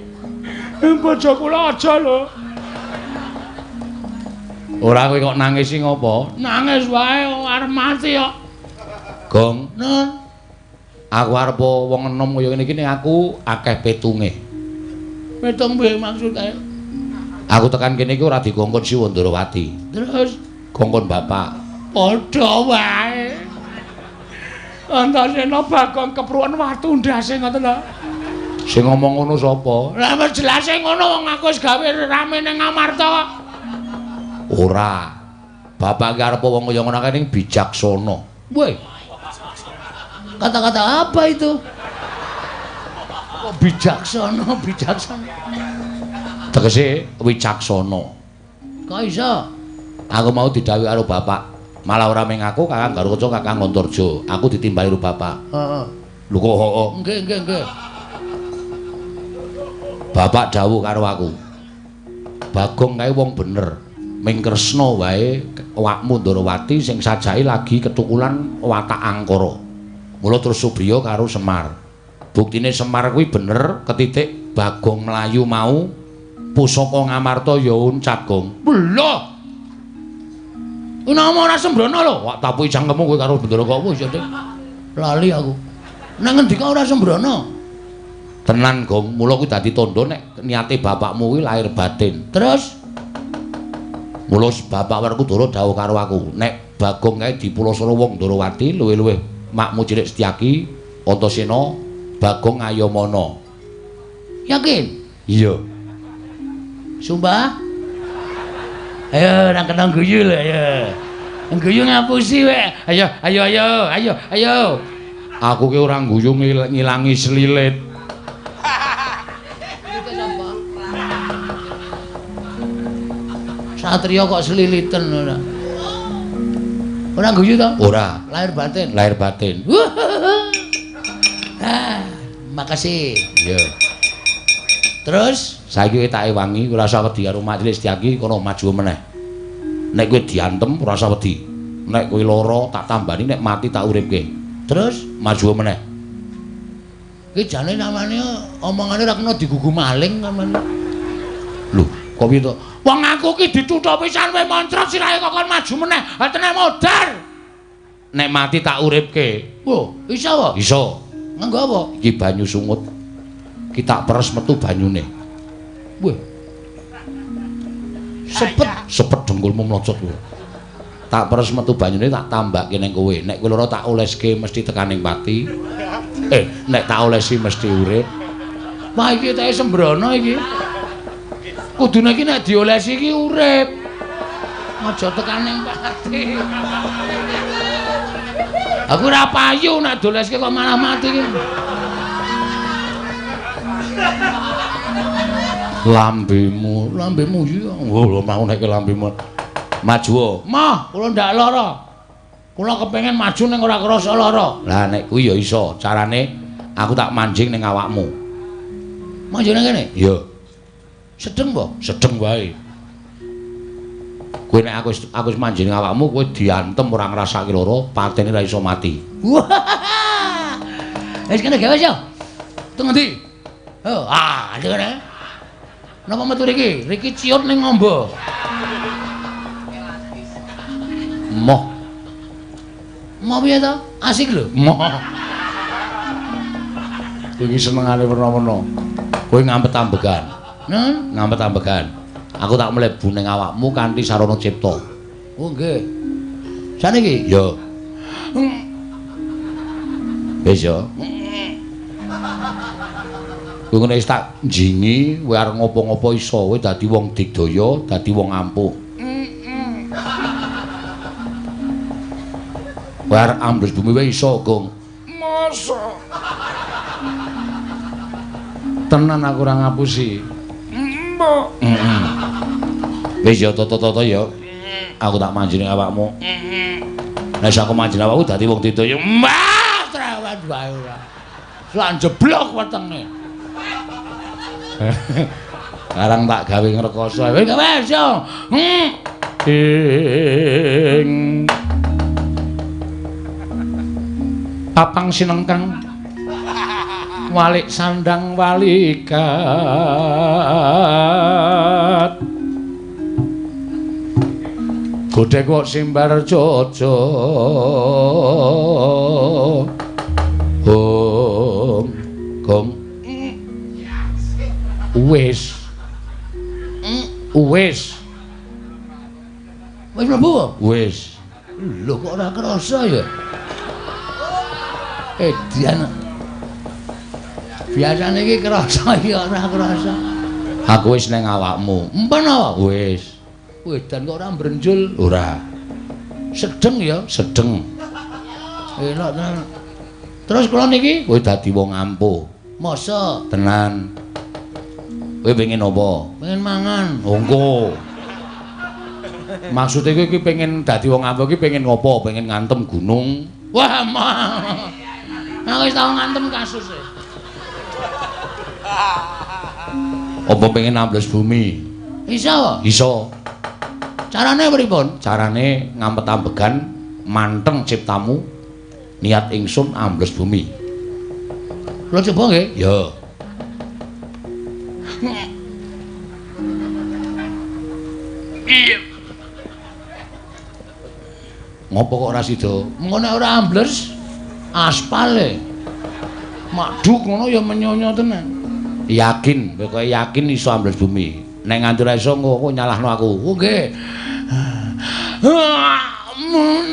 A: Bojo kula aja lho.
B: Ora kowe kok nangis sing ngopo?
A: Nangis wae arep mati kok.
B: Gong,
A: Nun.
B: Aku arep wong enom kaya ngene iki ning aku akeh petunge.
A: Petung piye maksude?
B: Aku tekan kene iki ora dikongkon Siwa Ndorowati.
A: Terus
B: kongkon bapak.
A: Padha wae. Antasena Bagong kepruwen watu ndase ngoten lho.
B: Sing ngomong ngono sapa?
A: Lah wis jelase ngono wong aku wis gawe rame ning Amarta kok.
B: Ora. Bapak ki arep wong kaya ngono kae ning bijaksana.
A: Woi. Kata-kata apa itu? Kok bijaksana, bijaksana?
B: Tegese wicaksana.
A: Kok iso?
B: Aku mau didhawuhi karo bapak. Malah ora mung aku, Kakang Garukaca, Kakang Antarja. Aku ditimbali karo bapak.
A: Heeh.
B: Lho kok heeh?
A: Nggih, nggih, nggih.
B: Bapak dawuh karo aku. Bagong kae wong bener. Ming Kresna wae awakmu Ndorowati sing sajake lagi ketukulan watak angkara. Mula terus Subriya karo Semar. Buktine Semar kuwi bener ketitik Bagong mlayu mau pusaka Ngamarta ya uncat, Gong.
A: Lho. Nama ora sembrono lho.
B: Wak tapuki cangkemmu kowe karo Bendara kok wis ya, Dik.
A: Lali aku. Nang ngendi kok ora sembrono?
B: Tenan, Gong. Mula kuwi dadi tandha nek niate bapakmu kuwi lahir batin.
A: Terus
B: mula bapak Werkudara dawuh karo aku, nek Bagong kae dipulasara wong Ndorowati luwih-luwih makmu cilik Setyaki, Antasena, Bagong Ayamana.
A: Yakin?
B: Iya.
A: Sumpah? Ayo nang kena guyu lho ayo. Guyu ngapusi wek. Ayo ayo ayo ayo ayo.
B: Aku ki ora guyu ngilangi selilit.
A: Satria kok seliliten ora. Ora guyu to?
B: Ora.
A: Lahir batin.
B: Lahir batin.
A: Ah, makasih.
B: Iya.
A: Terus
B: saiki kowe tak ewangi ora usah wedi karo Mak Cilik Setyaki kono maju meneh. Nek kowe diantem ora usah wedi. Nek kowe lara tak tambani, nek mati tak uripke.
A: Terus
B: maju meneh.
A: Iki jane namane omongane ora kena digugu maling namane.
B: Lho, kok piye to?
A: Wong aku ki dituthuk pisan kowe moncrot sirahe kok kon maju meneh. Ha teneh modar.
B: Nek mati tak uripke.
A: Wah, iso apa?
B: Iso.
A: Nganggo apa?
B: Iki banyu sungut. Ki tak peres metu banyune.
A: Wah. Sepet,
B: sepet dengkulmu mlocot kowe. Tak peres metu banyune tak tambake ning kowe. Nek kowe lara tak oleske mesti tekaning pati. Nek tak olesi mesti urip.
A: Wah, iki teke sembrono iki. Kudune iki nek diolesi iki urip. Aja tekaning pati. Aku ora payu nek dioleske kok malah mati iki.
B: Lambemu, lambemu iya. Oh, mau nek lambemu. Maju.
A: Mah, kula ndak lara. Kula kepengin maju ning ora krasa lara.
B: Lah nek kuwi ya iso, carane aku tak manjing ning awakmu.
A: Manjing nang kene?
B: Iya.
A: Sedeng po?
B: Sedeng wae. Kowe nek aku wis manjing ning awakmu, kowe diantem ora ngrasake lara, patene ora iso mati.
A: Wis kene gawe yo. Teng ngendi? Oh, ah, kene. Napa metu riki? Riki ciut ning ngombo.
B: Moh.
A: Moh piye to? Asik lho.
B: Moh. Kowe iki senengane werna-werna. Kowe ngampet ambegan.
A: Nun,
B: ngampet ambegan. Aku tak mlebu ning awakmu kanthi sarana cipta.
A: Oh nggih. Saniki?
B: Ya. Wis ya. Kowe ngene wis tak njingi, kowe arep ngopo-ngopo iso, kowe dadi wong digdaya, dadi wong ampuh. Kowe arep ambles bumi wae iso, Gong.
A: Mosok.
B: Tenan aku ora ngapusi.
A: Mbok.
B: Wis ya toto-toto ya. Aku tak manjing awakmu. Nek aku manjing awakmu dadi wong digdaya.
A: Mbah, trawat wae ora. Lan jeblok wetenge.
B: Sekarang tak gawe ngrekoso.
A: Wis wis yo.
B: Ing
C: Papang sinengkang walik sandang walikat. Godhek kok simbar jojo. Gong gong. Wis. Wis.
A: Wis mlebu?
C: Wis.
A: Lho kok ora kerasa ya? Edian. Biasane iki kerasa iki ora kerasa.
C: Aku wis nang awakmu.
A: Empen apa?
C: Wis.
A: Wedan kok ora mbrenjul?
C: Ora.
A: Sedeng ya?
C: Sedeng.
A: Elok tenan. Terus kula niki
C: kowe dadi wong ampuh.
A: Masa?
C: Tenan. Kowe pengen apa?
A: Pengen mangan.
C: Monggo. Maksude kowe iki pengen dadi wong ampuh iki pengen ngopo? Pengen ngantem gunung?
A: Wah, mah. Aku wis tau ngantem kasus e.
C: Apa pengen ambles bumi?
A: Iso apa?
C: Iso.
A: Carane pripun?
C: Carane ngampet ambegan, manteng ciptamu, niat ingsun ambles bumi.
A: Kula coba nggih?
C: Ya.
A: Iya.
C: Ngopo kok ora sida?
A: Mengko nek ora ambles aspale. Maduk ngono ya menyonyo tenan.
C: Yakin, pokoke yakin iso ambles bumi. Nek nganti ora iso engko nyalahno aku.
A: Oh nggih.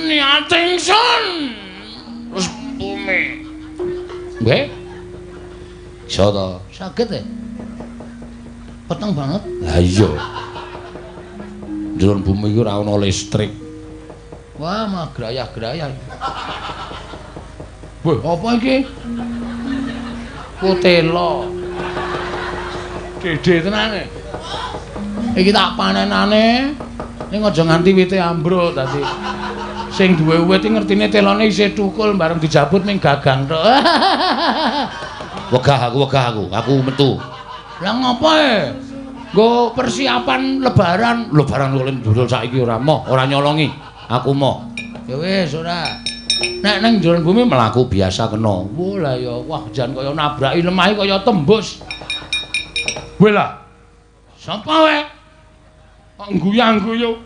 A: Niat ingsun terus bumi.
C: Nggih. Iso to?
A: Saged e. Peteng banget.
C: Lah iya. Njero bumi iki ora ana listrik.
A: Wah, mah grayah-grayah. Wah, apa iki? Kutela. Dede tenane. Iki tak panenane. Ning aja nganti wite ambruk dadi. Sing duwe wit iki ngertine telone isih thukul bareng dijabut ning gagang tok.
C: Wegah aku, aku metu.
A: Lah ngopo e? Nggo persiapan lebaran.
C: Lebaran kok ndurul saiki ora moh, ora nyolongi. Aku moh.
A: Ya wis ora. Nek ning jero bumi
C: mlaku biasa kena.
A: Wah lah ya, wah jan kaya nabraki lemah kaya tembus.
C: Weh lah.
A: Sapa wae? Kok guyang-guyu.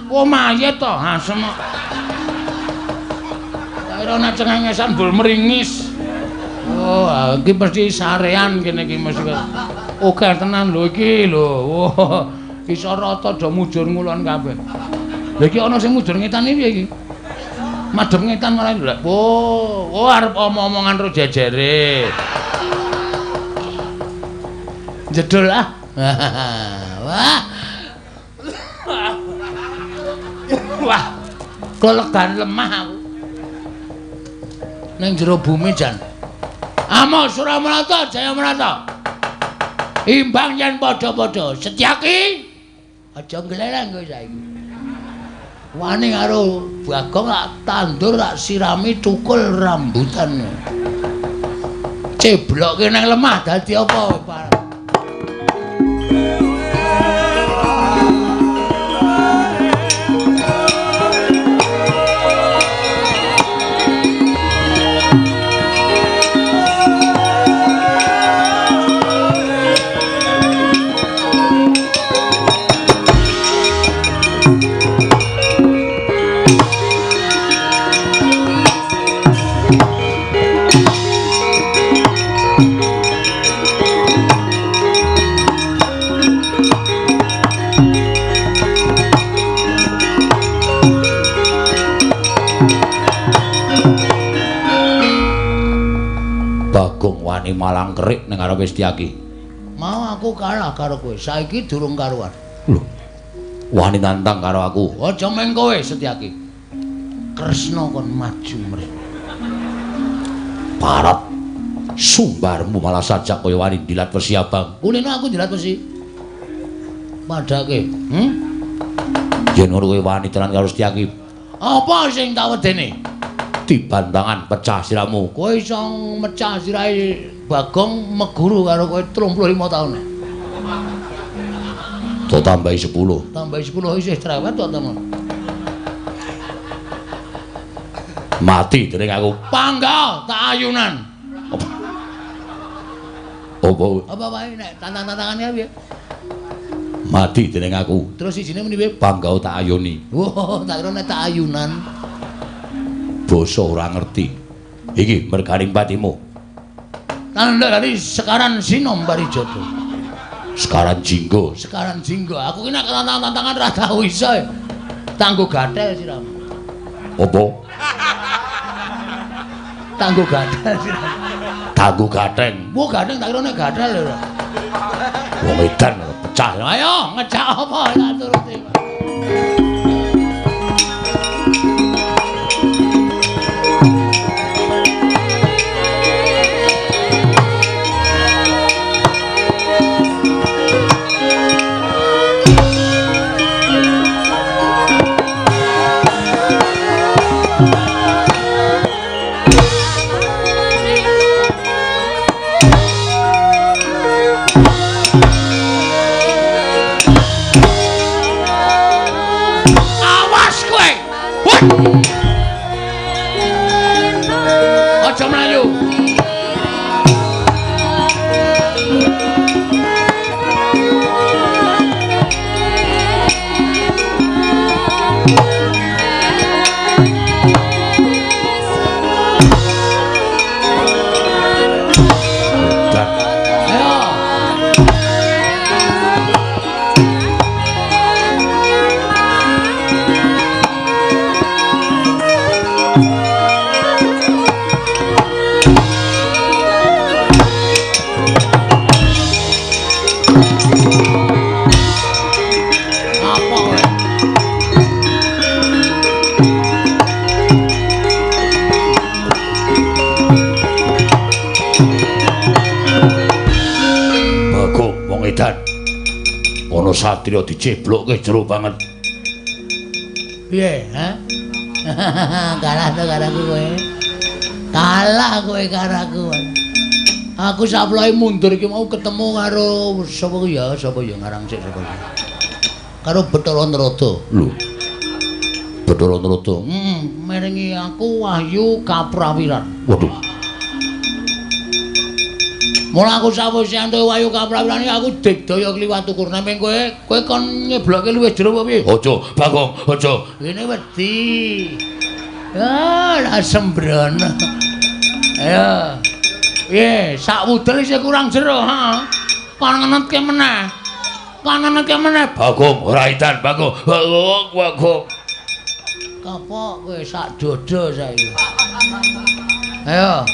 A: Oh mayit to, asem kok. Tak kira nek cengengesan bul meringis. Oh, iki mesti sarean kene iki mesti. Oke tenan lho iki lho. Wah, iso rata do mujur ngulon kabeh. Lha iki ana sing mujur ngetan iki piye iki? Madhep ngetan malah lho. Oh, oh arep omong-omongan ro jejere. Jedul ah. Wah. Wah. Kelegan lemah aku. Ning jero bumi jan. Amo Suramarata Jayamarata. Imbang yen padha-padha. Setyaki aja nglereng kowe saiki. Wani karo Bagong tak tandur tak sirami tukul rambutan. Ceblokke nang lemah dadi apa?
C: Bagong wani malang kerik ning ngarepe Setyaki.
A: Mau aku kalah karo kowe, saiki durung karuan.
C: Lho. Wani nantang karo aku.
A: Aja meng kowe Setyaki. Kresna kon maju mrene.
C: Parap sumbarmu malah sajak kaya wani dilat wesi abang.
A: Kulino aku dilat wesi. Padake.
C: Yen ngono kowe wani tenan karo Setyaki.
A: Apa sing tak wedene?
C: Dibantangan pecah siramu.
A: Kowe iso mecah sirahe Bagong meguru karo kowe 35 taun.
C: To tambahi 10.
A: Tambahi 10 isih cerewet kok temen.
B: Mati dening aku.
A: Pangga tak ayunan.
B: Apa?
A: Apa wae nek tantang-tantangane piye?
B: Mati dening aku.
A: Terus sijine muni piye?
B: Pangga tak ayuni.
A: Wah, tak kira nek tak ayunan.
B: Basa ora ngerti. Iki merganing patimu.
A: Tandha dari Sekaran Sinom Parijata.
B: Sekaran Jinggo.
A: Sekaran Jinggo. Aku ki nek tantang-tantangan ora tau iso. Tanggo gathel siramu.
B: Apa?
A: Tanggo gathel siramu.
B: Tanggo gatheng.
A: Wah, gatheng tak kira nek gathel lho.
B: Wong edan pecah.
A: Ayo ngejak apa tak turuti. Aja mlayu.
B: Ana satriya diceblokke jero banget.
A: Piye, ha? Kalah to karo aku kowe. Kalah kowe karo aku. Aku saplohe mundur iki mau ketemu karo sapa ya? Sapa ya ngarang sik sapa ya? Karo Bathara Narada.
B: Lho. Bathara Narada.
A: Merengi aku wahyu kaprawiran.
B: Waduh.
A: Mula aku sawise entuk wahyu kaprawiran aku digdaya kliwat ukur. Nek kowe, kowe kon nyeblokke luwih jero apa piye?
B: Aja, Bagong, aja.
A: Ngene wedi. Ah, lah sembrono. Ayo. Piye, sak wudel isih kurang jero, ha? Kon ngenetke meneh. Kon ngenetke meneh.
B: Bagong, ora edan, Bagong. Bagong, Bagong.
A: Kapok kowe sak dodo saiki. Ayo.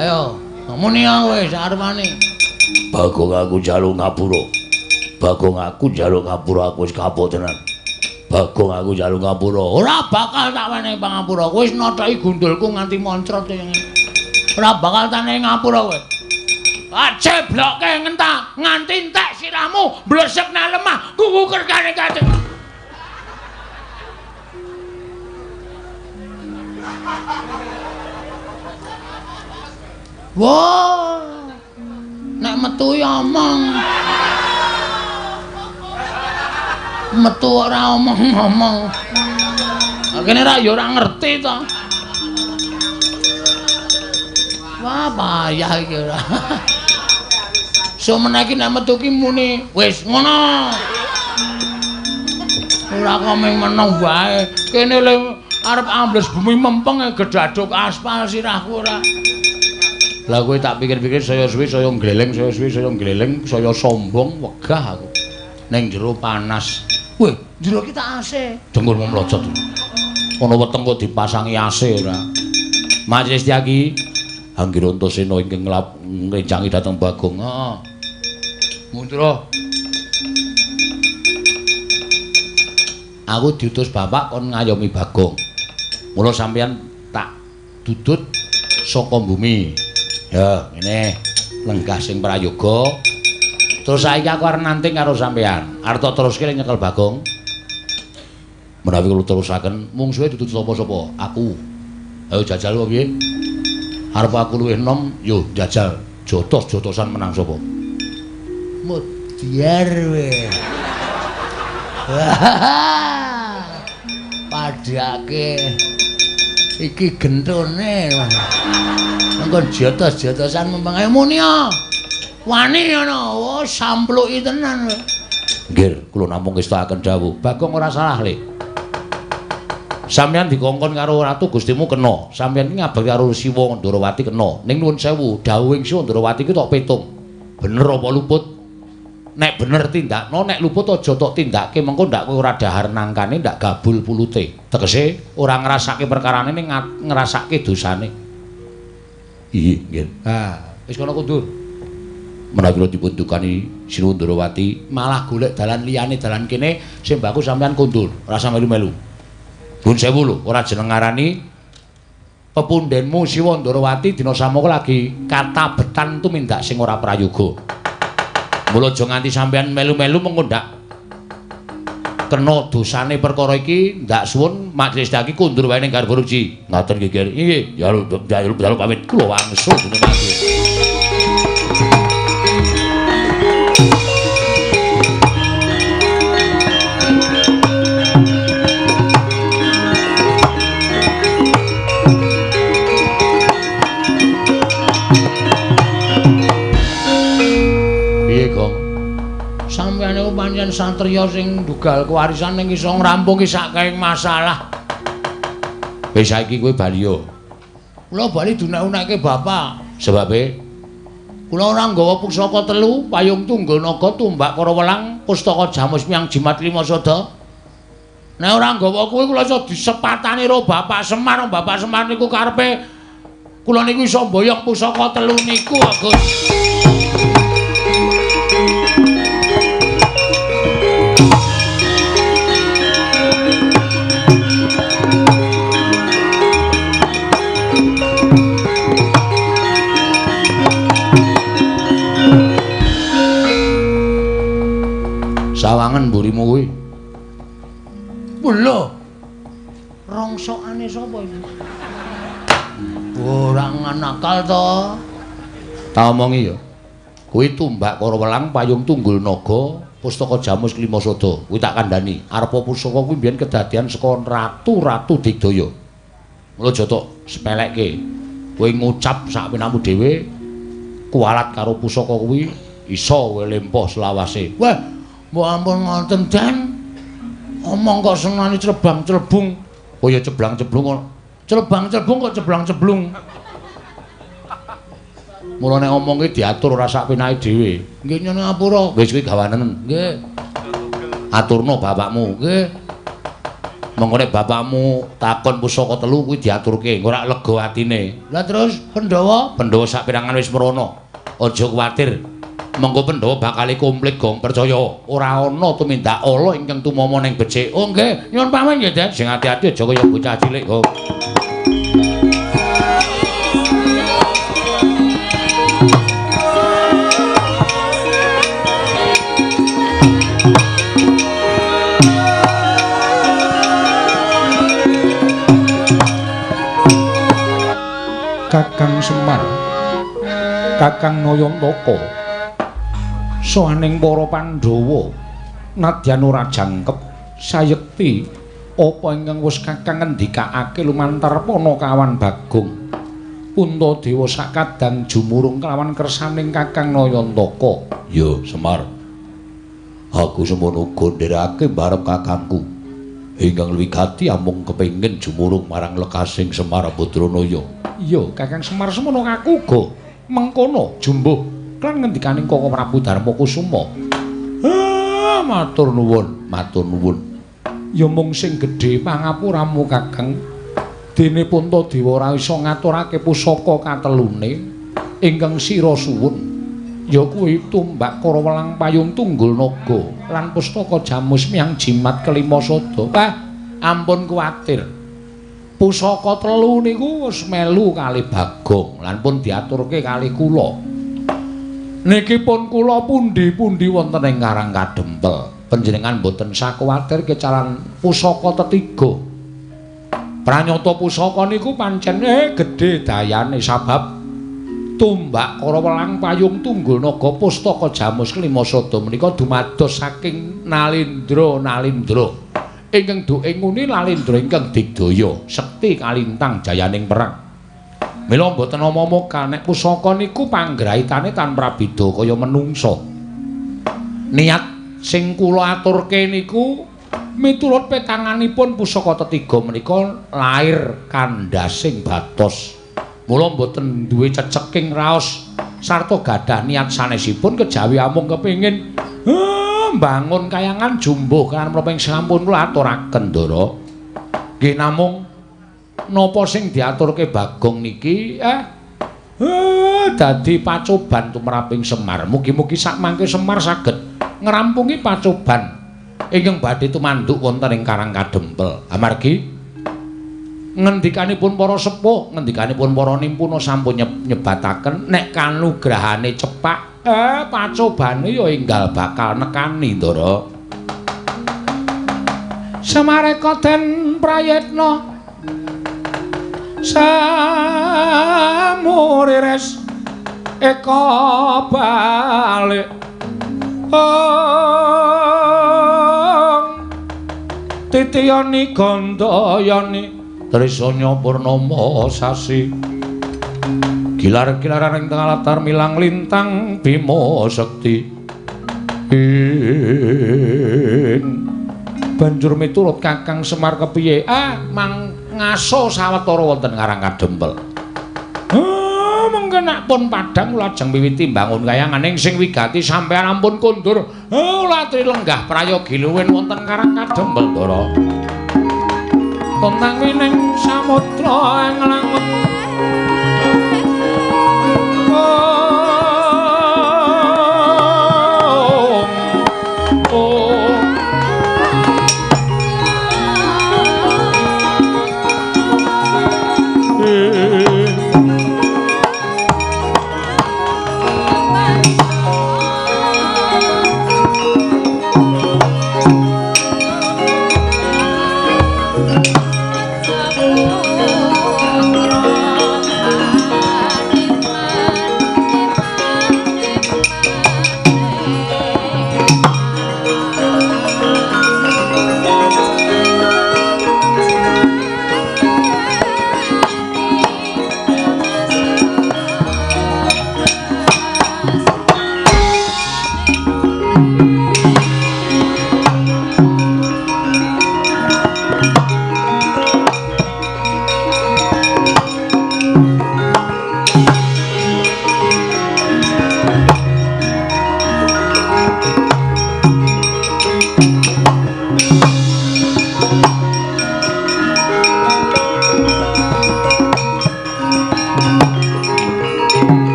A: Ayo. Muni kowe sarepane.
B: Bagong aku njaluk ngapura. Bagong aku njaluk ngapura, aku wis kapok tenan. Bagong aku njaluk ngapura.
A: Ora bakal tak wenehi pangapura. Kowe wis nothoki gundulku nganti moncrot ngene. Ora bakal tak wenehi ngapura kowe. Ceblokke ngentak nganti entek sirahmu blesek nang lemah kuku kerkane kate. Wah, nek metu ya omong. Metu ora omong-omong. Kene ra ya ora ngerti to. Wah, payah iki ora. Somene iki nek metu ki muni wis ngono. Ora kok mung meneng wae. Kene le arep ambles bumi mempeng gedaduk aspal sirahku ora.
B: Lah kowe tak pikir-pikir saya suwi saya gleleng, saya suwi saya gleleng, saya sombong wegah aku. Ning jero panas.
A: Weh, jero ki tak AC.
B: Dengkulmu mlojot. Ana weteng kok dipasangi AC ora. Majelis Tyagi Anggir Antasena ingkang ngrencangi dhateng Bagong.
A: Heeh. Mundur.
B: Aku diutus bapak kon ngayomi Bagong. Mula sampeyan tak dudut saka bumi. Ya, ngene lenggah sing prayoga. Terus saiki aku arep nanting karo sampeyan. Arep tak teruske nyekel Bagong. Menawi kula terusaken, mungsuhe dudut sapa-sapa? Aku. Ayo jajal kok piye? Arep aku luwih enom, yo jajal. Jotos-jotosan menang sapa?
A: Mudyar we. Padake. Iki gentone. Engko jotos-jotosan mempeng ayo muni ya. Wani ngono. Oh, sampluki tenan.
B: Nggih, kula namung ngestakaken dawuh. Bagong ora salah, Le. Sampeyan dikongkon karo Ratu Gustimu kena. Sampeyan iki ngabekti karo Siwa Ndorowati kena. Ning nuwun sewu, dawuhing Siwa Ndorowati ki tok petung. Bener apa luput? Nek bener tindakno, nek luput aja tok tindake, mengko ndak kowe ora dahar nangkane, ndak gabul pulute. Tegese ora ngrasake perkarane ning ngrasake dosane. Iya, nggih.
A: Ha, wis kono kundur.
B: Menawi kula dipun dukani Siwa Ndorowati
A: malah golek dalan liyane dalan kene sing baku sampeyan kundur, ora usah melu-melu.
B: Nuwun sewu lho, ora jeneng ngarani pepundhenmu Siwa Ndorowati dina samangka lagi katabetan tumindak sing ora prayoga. Mula aja nganti sampeyan melu-melu mengko ndak kena dosane perkara iki, ndak suwun majelis daki kundur wae ning garba ruji. Ngaten nggih, Kyai. Nggih, jaluk pamit kula wangsul dene mati.
A: Sampeyan niku pancen satriya sing ndugal kewarisan ning iso ngrampungi sakehing masalah.
B: Wis saiki kowe bali yo.
A: Kula bali dunek-unekke bapak.
B: Sebabe
A: kula ora nggawa pusaka telu, payung tunggul naga, tumbak kara welang, pustaka jamus miyang jimat lima sada. Nek ora nggawa kuwi kula iso disepatani karo Bapak Semar. Bapak Semar niku karepe kula niku iso mboyong pusaka telu niku, Gus.
B: Sawangen mburimu kuwi.
A: Lho. Rongsokane sapa iki? Ora nakal to.
B: Tak omongi ya. Kuwi tumbak kara welang payung tunggul naga, pustaka jamus klima sada. Kuwi tak kandhani. Arepa pusaka kuwi mbiyen kedadian saka ratu-ratu digdaya. Mula aja tok sepelekke. Kowe ngucap sak penamu dhewe kualat karo pusaka kuwi iso kowe lempoh selawase.
A: Wah, mbok ampun ngoten, Dan. Omong kok senane clebang-clebung.
B: Oh ya ceblang-ceblung kok.
A: Clebang-clebung kok ceblang-ceblung.
B: Mula nek omong ki diatur ora sak penake dhewe.
A: Nggih nyuwun ngapura.
B: Wis kuwi gawanen.
A: Nggih.
B: Aturno bapakmu.
A: Nggih.
B: Mengko nek bapakmu takon pusaka telu kuwi diaturke, ora lega atine.
A: Lah terus Pandhawa?
B: Pandhawa sak perangan wis mrono. Aja kuwatir. Mengko Pandhawa bakal komplit gong percaya. Ora ana tumindak ala ingkang tumama ning becik.
A: Oh nggih, nyuwun pamit nggih, Den.
B: Sing ati-ati aja kaya bocah cilik kok.
C: Kakang Semar, Kakang Nayantaka, saning para Pandhawa nadyan ora jangkep sayekti apa ingkang wis Kakang ngendikake lumantar Panakawan Bagong. Puntadewa sakadang jumurung kelawan kersaning Kakang Nayantaka.
B: Ya, Semar. Aku semono uga nderake barep kakangku. Ingkang wigati amung kepengin jumurung marang lekasing Semar Badranaya.
C: Iya, Kakang Semar semono aku uga mengkono jumbuh lan ngendikaning Koko Prabu Darmakusuma.
A: Ah, matur nuwun,
B: matur nuwun.
C: Ya mung sing gedhe pangapuramu Kakang. Dene Puntadewa ora iso ngaturake pusaka katelune ingkang sira suwun. Ya kuwi tumbak kara welang payung tunggul naga lan pustaka jamus miyang jimat kelima sada.
A: Wah, ampun kuwatir.
C: Pusaka telu niku wis melu kali Bagong lan pun diaturke kali kula. Niki pun kula pundi-pundi wonten ing Karang Kadempel. Panjenengan mboten sakuwatir kecalan pusaka tetiga. Pranyata pusaka niku pancen gedhe dayane sabab tumbak kara welang payung tunggul naga pustaka jamus kelima sada menika dumados saking Nalindra Nalindra Ingkang duke nguni lalendra ingkang digdaya, sekti kalintang jayaning perang. Mila mboten omong nek pusaka niku panggraitane tan prabida kaya menungsa. Niat sing kula aturke niku miturut petanganipun pusaka tetiga menika lair kandhasing batos. Mula mboten duwe ceceking raos sarta gadah niat sanesipun kejawi amung kepengin mbangun kayangan jumbuh kan menapa ing sampun kula aturaken Ndara. Nggih namung napa sing diaturke Bagong niki dadi pacoban tumraping Semar. Mugi-mugi sakmangke Semar saged ngrampungi pacoban ingkang badhe tumanduk wonten ing Karang Kadempel. Amargi ngendikanipun para sepuh, ngendikanipun para nimpuna sampun nyebataken nek kanugrahane cepak pacobane ya enggal bakal nekani Ndara. Samareka den prayitna samurires eka balik titiyani gandayani trisanya purnama sasi gilar-gilaran ing tengah latar milang lintang bima sekti ing banjur miturut Kakang Semar kepiye mang ngaso sawetara wonten Karang Kadempel. Mengke nek pun padhang kula ajeng miwiti mbangun kayangan ing sing wigati sampeyan ampun kondur. Kula aturi lenggah prayogi luwin wonten Karang Kadempel Ndara. Tontang wining samudra ing langut.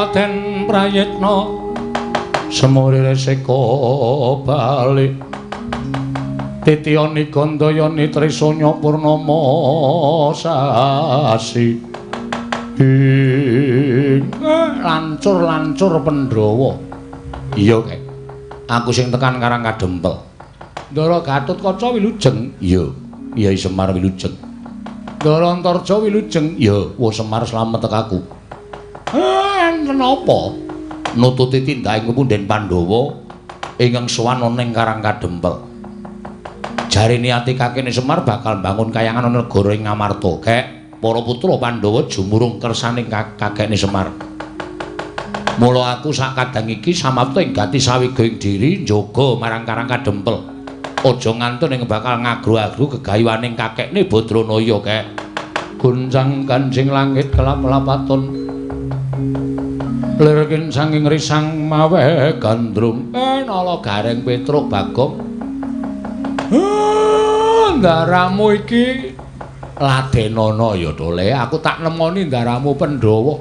C: Den prayitna semurire seka balik titiyani gandayani trisanya purnama sasi ing lancur-lancur Pandhawa. Iya kek, aku sing tekan Karang Kadempel. Ndara Gatotkaca wilujeng. Iya, Kyai Semar wilujeng. Ndara Antarja wilujeng. Iya, wo Semar slamet tekaku. Enten apa? Nututi tindaking punden Pandhawa ingkang sowan ana ing Karang Kadempel. Jare niate kakene Semar bakal mbangun kayangan ana negara ing Ngamarta. Kek para putra Pandhawa jumurung kersaning kakekne Semar. Mula aku sak kadang iki samapta ing gati sawiga ing diri njaga marang Karang Kadempel. Aja ngantun ing bakal ngagru-agru gegayuhaning kakekne Badranaya kek. Guncang kanjing langit kelap-lapaton. Lirkin sanging risang mawe gandrung. Nala Gareng Petruk Bagong. Ndaramu iki ladenana ya Dole, aku tak nemoni ndaramu Pandhawa.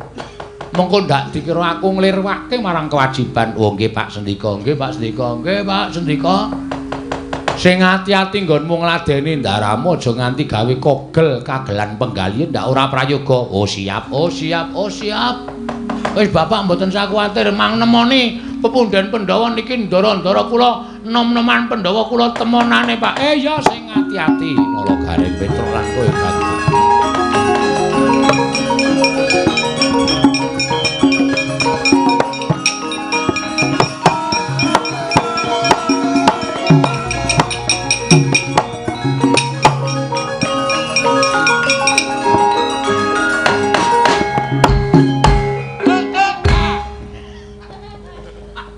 C: Mengko ndak dikira aku nglirwake marang kewajiban. Oh nggih Pak Sendika, nggih Pak Sendika, nggih Pak Sendika. Sing ati-ati nggonmu ngladeni ndaramu aja nganti gawe kogel kagelan penggalihe ndak ora prayoga. Oh siap, oh siap, oh siap. Wis bapak mboten usah kuwatir mang nemoni pepunden Pandhawa niki ndara-ndara kula nom-noman Pandhawa kula temonane Pak. Ya sing ati-ati Nala Gareng Petruk lan kowe Bagong.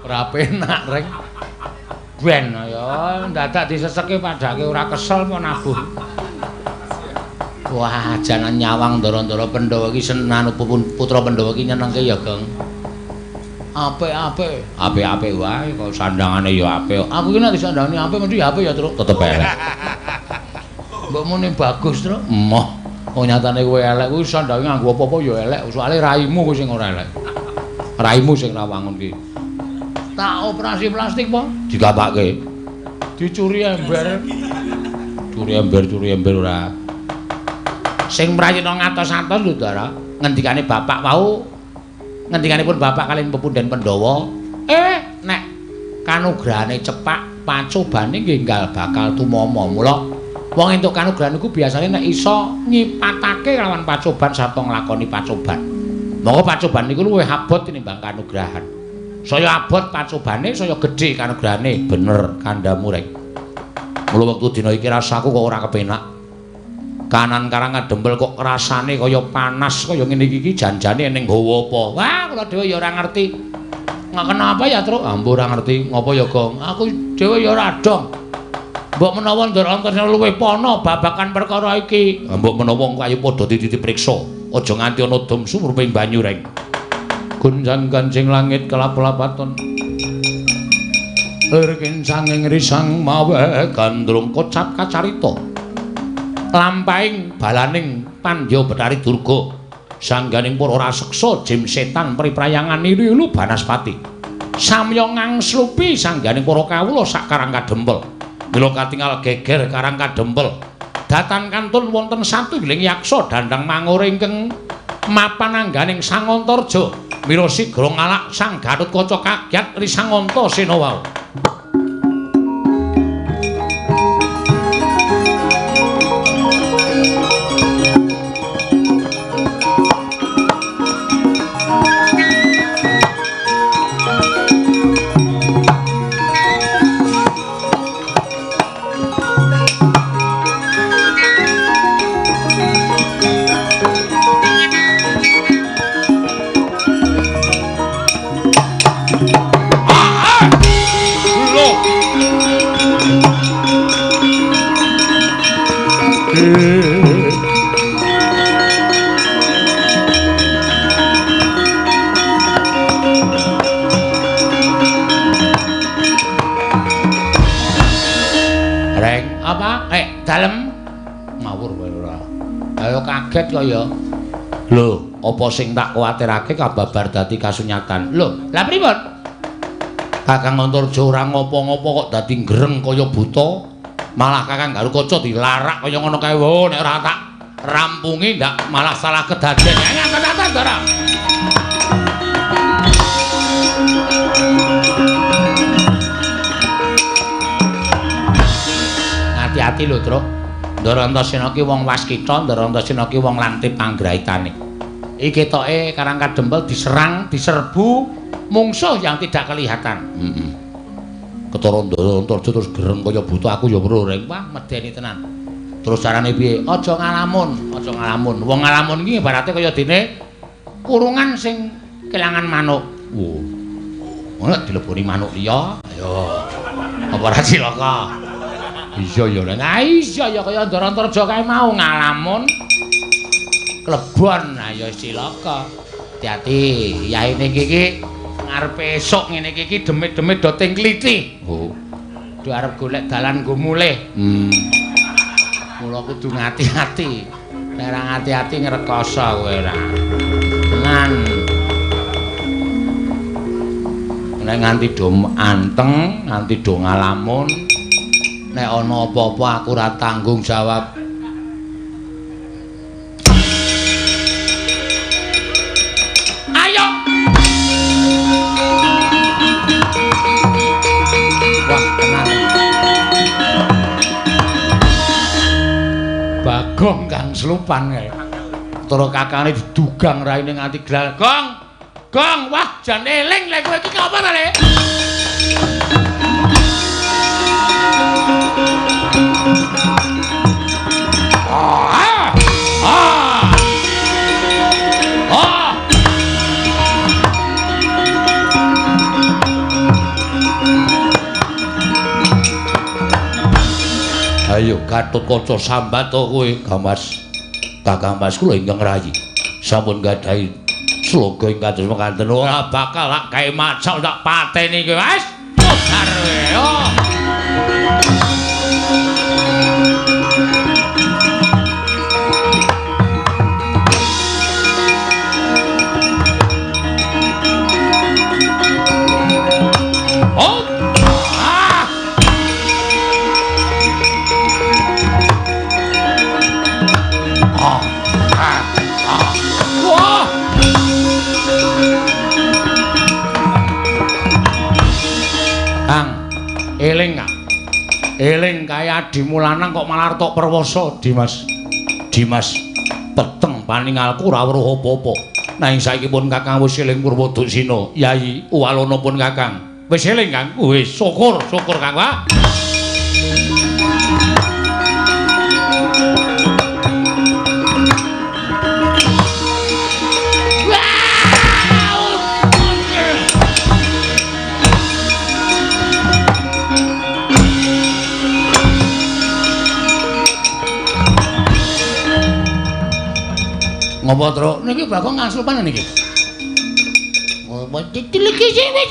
A: Ora penak, Reng. Ben ya dadak diseseke padake ora kesel apa nabuh. Wah, janan nyawang ndara-ndara Pandhawa iki senanu putra Pandhawa iki nyenengke ya, Gong. Apik-apik.
B: Apik-apik wae kok sandangane ya apik.
A: Aku iki nek disandangane apik mesti apik ya, Truk.
B: Tetep elek.
A: Mbok muni bagus, Truk.
B: Emoh.
A: Oh nyatane kowe elek kuwi sandange nganggo apa-apa ya elek, soalé raimu kuwi sing ora elek.
B: Raimu sing ra wangun ki.
A: Tak operasi plastik po?
B: Digapake.
A: Dicuri ember.
B: Curi ember ora.
A: Sing prayitna ngatos-atos lho, Ndara. Ngendikane bapak wau, ngendikanipun bapak kaliyan pepundhen Pandhawa, nek kanugrahane cepak, pacobane nggih enggal bakal tumama. Mula wong entuk kanugrahan iku biasane nek iso nyipatake lawan pacoban sarta nglakoni pacoban. Monggo pacoban niku luwih abot tinimbang kanugrahan. Saya abot pacobane, saya gedhe kanugrahane.
B: Bener kandhamu, Rek. Mula wektu dina iki rasaku kok ora kepenak. Kanan karang kadempel kok rasane kaya panas kaya ngene iki janjane ning hawa apa.
A: Wah, kula dhewe ya ora ngerti. Nggak kenapa ya, Truk?
B: Ambo ora ngerti. Ngopo ya, Gong?
A: Aku dhewe ya ora dong. Mbok menawa Ndara Antasena luwih pana babagan perkara iki.
B: Mbok menawa engko ayo padha dipriksa. Aja nganti ana dom sumruping banyu, Reng. Gunjang ganjing langit kelap-lapaton. Lir kincanging risang mawe gandrung kocap kacarita. Lampahing balaning Pandya Betari Durga sangganing para raseksa jim setan priprayangan nilu banaspati samya ngangslupi sangganing para kawula sak Karang Kadempel. Mila katingal geger Karang Kadempel datan kantun wonten satunggiling yaksa dandang mangure ingkang mapan angganing Sangantarja. Mila sigra ngalak Sang Gatotkaca kagyat Risanganta Sena wau.
A: Dalem ngawur kowe ora. Ayo kaget kok ya.
B: Lho, apa sing tak kuwatirake kababar dadi kasunyatan?
A: Lho, lah pripun?
B: Kakang Antarja ora ngopo-ngopo kok dadi greng kaya buta. Malah Kakang Garukaca dilarak kaya ngono kae. Wo, nek ora tak rampungi ndak malah salah kedaden.
A: Ya tenan Ndara. Hati-hati lho, Truk. Ndara Antasena ki wong waskita, Ndara Antasena ki wong lantip panggraitane. Iki ketoke Karang Kadempel diserang, diserbu mungsuh yang tidak kelihatan.
B: Heeh. Ketara Ndara Antarja terus gereng kaya buta, aku ya weruh, Reng.
A: Wah, medeni tenan. Terus carane piye? Aja ngalamun, aja ngalamun. Wong ngalamun iki ibarate kaya dene kurungan sing kelangan manuk.
B: Wo. Ngono dileboni manuk liya.
A: Ayo. Apa ora cilaka?
B: Iya ya, Reng.
A: Ah iya ya kaya Ndara Antarja kae mau ngalamun klebon, ayo cilaka. Hati-hati, yaine iki ngarepe esuk ngene iki demit-demit do tingkliti.
B: Oh.
A: Do arep golek dalan nggo mulih. Mula kudu ngati-ati. Nek ora ngati-ati ngrekoso kowe ora. Tenan.
B: Nek nganti do anteng, nganti do ngalamun, nek ana apa-apa aku ora tanggung jawab.
A: Ayo.
B: Wah, tenan.
A: Bagong kang slupan kae. Ketara kakane didugang raine nganti gral. Gong. Gong, wah jan eling lek kowe iki apa ta, Le? Ah! Ah! Ah!
B: Ayo Gatotkaca sambat to kowe, Gamas. Kakang Mas kula ingkang rayi sampun gadahi sloga ing kados mekaten ora bakal lak gawe macak tak pateni kowe wis. Modar kowe. Oh. Oh. Ah. Ah. Ah. Ah. Wah. Kang, eling Kang. Eling kaya adimu lanang kok malah tok perwoso, Dimas. Dimas, peteng paningalku ora weruh apa-apa. Nanging saiki pun Kakang wis eling Purwoduksina. Yayi, uwalana pun Kakang. Wis eling Kang. Wis syukur, syukur Kang. Wah. Ngopo, Truk?
A: Niki Bagong ngasupan niki. Ngopo cilik cilik.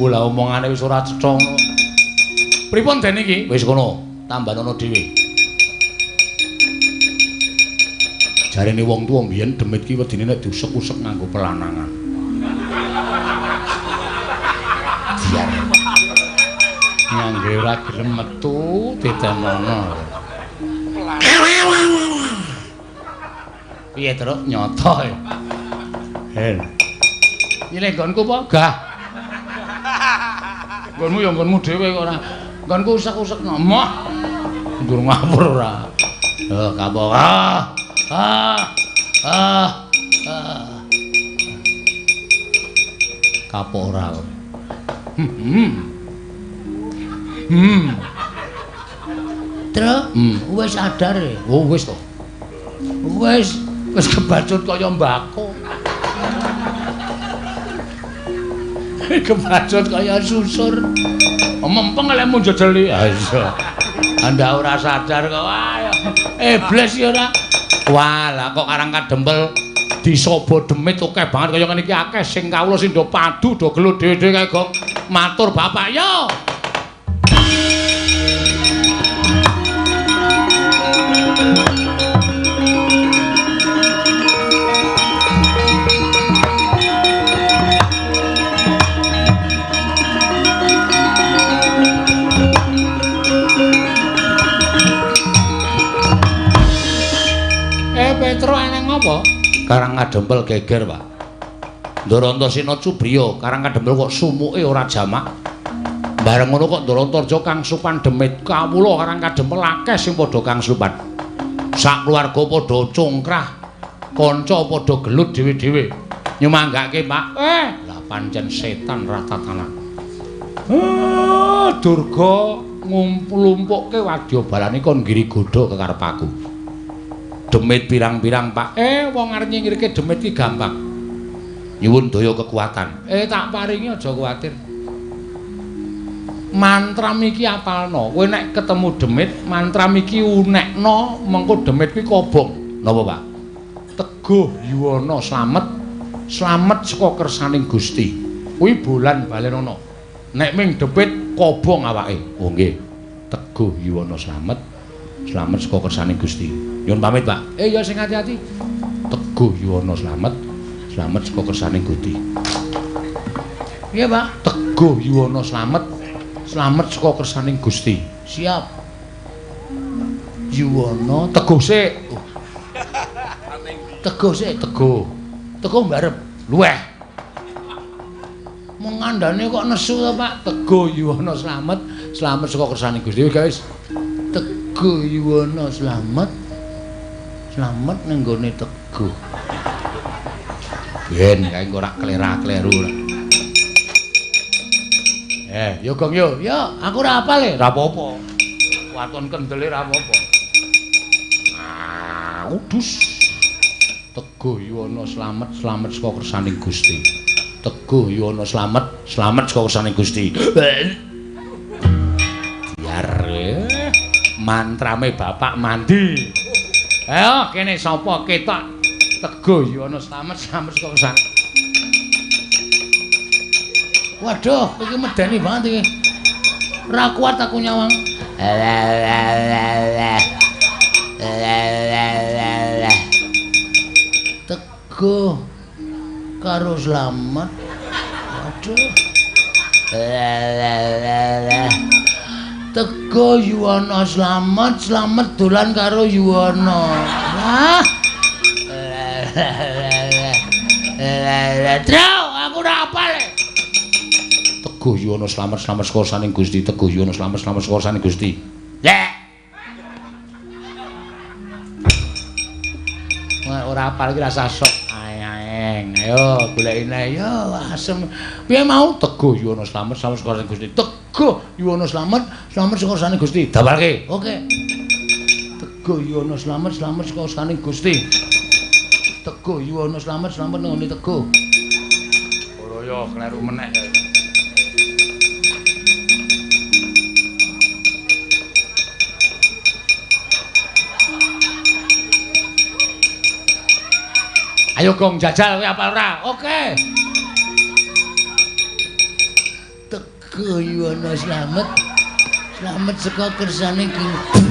B: Wah, omongane wis ora cetha ngono.
A: Pripun den iki?
B: Wis kono, tambanono dhewe. Jarene wong tuwa mbiyen demit ki wedine nek diusek-usek nganggo pelanangan. Biar
A: ngangge ora gelem metu ditenono. Piye, Truk?
B: Nyoto. Hel.
A: Nyilih nggonku apa? Gah. Nggonmu ya nggonmu dhewe kok ora. Nggonku usek-usek ngomoh.
B: Ndur ngawur ora. Eh, kapok. Ah. Ah. Ah. Ah. Kapok ora.
A: Truk, wis sadar e.
B: Oh, wis to.
A: Wis wis kebacut kaya mbako. Kebacut kaya susur.
B: Mempeng lemu jejeli. Ha iya.
A: Anda ora sadar kok. Wah, iblis ya ora.
B: Wah, lah kok Karang Kadempel disobo demit akeh banget kaya ngene iki akeh sing kawula sing do padu do gelut dhewe-dhewe kae Gong. Matur Bapak yo.
A: Petro eneng apa?
B: Karang Kadempel geger, Pak. Ndarantasena Cubriya, Karang Kadempel kok sumuke ora jamak. Bareng ngono kok Ndarantarja kang supan demit kawula Karang Kadempel akeh sing padha kang supan. Sak keluarga padha congkrah, kanca padha gelut dhewe-dhewe. Nyumanggake, Pak. Lah pancen setan ratatanan. Durga ngumpul-lumpukke wadyabalane kon nggiri godha kekarep aku. Demit pirang-pirang, Pak. Wong arep nyingkirke demit ki gampang. Nyuwun daya kekuatan.
A: Tak paringi aja kuwatir. Mantram iki apalno. Kowe nek ketemu demit, mantram iki unekno, mengko demit kuwi kobong.
B: Napa, Pak?
A: Teguh yuwana slamet, slamet saka kersaning Gusti. Kuwi bolan balenono. Nek ming demit kobong awake.
B: Oh nggih. Teguh yuwana slamet, slamet saka kersaning Gusti. Nyuwun pamit, Pak.
A: Ya sing ati-ati.
B: Teguh yuwana slamet, slamet saka kersaning Gusti.
A: Iya, Pak.
B: Teguh yuwana slamet, slamet saka kersaning Gusti.
A: Siap. Yuwana
B: teguh sik.
A: Teguh sik,
B: teguh.
A: Teguh mbarep.
B: Luweh.
A: Mung ngandane kok nesu to, Pak.
B: Teguh yuwana slamet, slamet saka kersaning Gusti. Guys.
A: Teguh yuwana slamet. Slamet ning gone Teguh.
B: Ben kae engko ora klera-kleru ora. Yo Gong yo.
A: Yo, aku ora apal e.
B: Ora apa-apa. Waton kendele ora apa-apa. Ah, udus. Teguh yuwana slamet, slamet saka kersaning Gusti. Teguh yuwana slamet, slamet saka kersaning Gusti. Biar
C: Mantrame bapak mandi. Ayo kene sapa ketok Teguh Yuwana Slamet, slamet saka kersane.
A: Waduh, iki medeni banget iki. Ora kuat aku nyawang. Teguh karo Slamet. Waduh. Teguh Yuwana Slamet, Slamet dolan karo Yuwana. Wah. Trau, aku ora apal.
C: Teguh Yuwana Slamet, slamet saka saning Gusti. Teguh Yuwana Slamet, slamet saka saning Gusti.
A: Lek. Wah, ora apal iki rasa sok. Aeng, ayo golekine. Yo asem. Piye mau
C: Teguh Yuwana Slamet, slamet saka saning Gusti.
A: Teguh Yuwana Slamet, slamet saka saning Gusti.
C: Dawalke.
A: Oke. Teguh Yuwana Slamet, slamet saka saning Gusti. Teguh Yuwana Slamet, slamet nang ngene Teguh.
C: Ora yo kleru meneh. Ayo gong jajal kowe apal ora?
A: Oke. Teguh Yuwana Slamet, slamet saka kersane Gusti.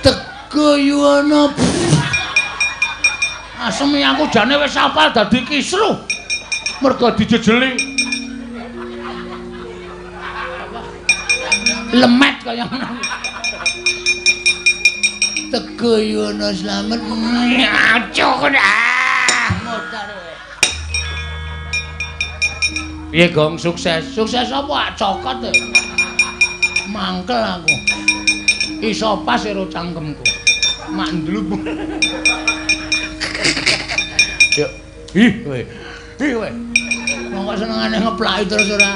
A: Teguh Yuwana.
C: Asem aku jane wis apal dadi kisruh. Mergo dijejeli.
A: Lemet kaya ngono. Teguh Yuwana Slamet. Acuh ah, modar.
C: Piye gong sukses?
A: Sukses apa cokot. Mangkel aku. Iso pas karo cangkemku. Mak ndlup.
C: Yo. Ih kowe.
A: Ih kowe. Wong kok senengane ngeplaki terus ora.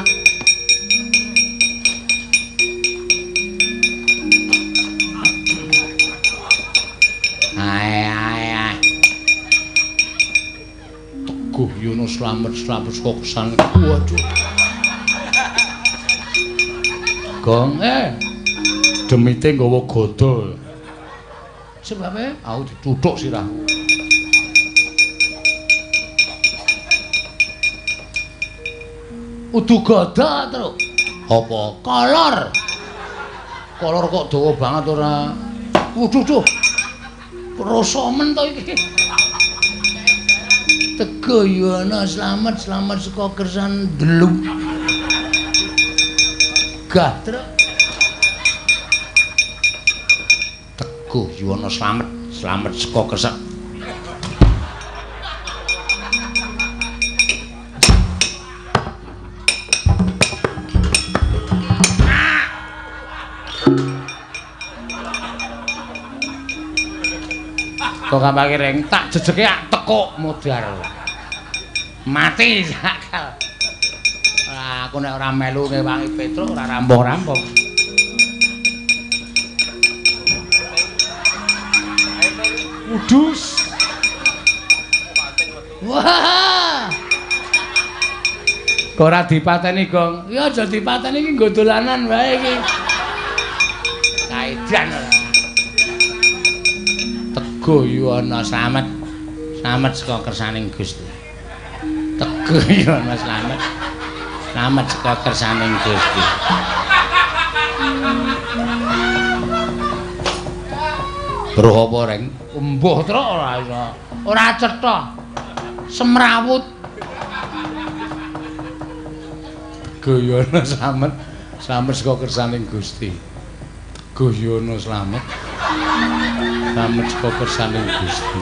C: Ae ae ae. Teguh Yuwana Slamet, slamet saka kersane.
A: Waduh.
C: Gong demite nggawa gada.
A: Sebabe
C: aku dituthuk sirahku.
A: Udu gada, Truk.
C: Apa?
A: Kolor.
C: Kolor kok dawa banget ora?
A: Waduh, duh. Rasa men to iki. Teguh Yuwana Slamet, slamet saka kersan delu. Gah, Truk.
C: Teguh Yuwana Slamet, slamet saka kersan. Kok kampake reng tak jejeke ak tekuk modar. Mati sakal. Lah aku nek ora melu ngewangi Petruk ora rampung-rampung. Udus.
A: Wah.
C: Kok ora dipateni, Gong?
A: Ya aja dipateni iki nggo dolanan wae iki.
C: Kaedan ora. Teguh Yuwana Slamet, slamet saka kersaning Gusti. Teguh Yuwana Slamet, slamet saka kersaning Gusti. Weruh apa, Reng?
A: Embuh, Truk, ora iso. Ora cetha. Semrawut.
C: Teguh Yuwana Slamet, slamet saka kersaning Gusti. Teguh Yuwana Slamet, slamet saka kersaning Gusti.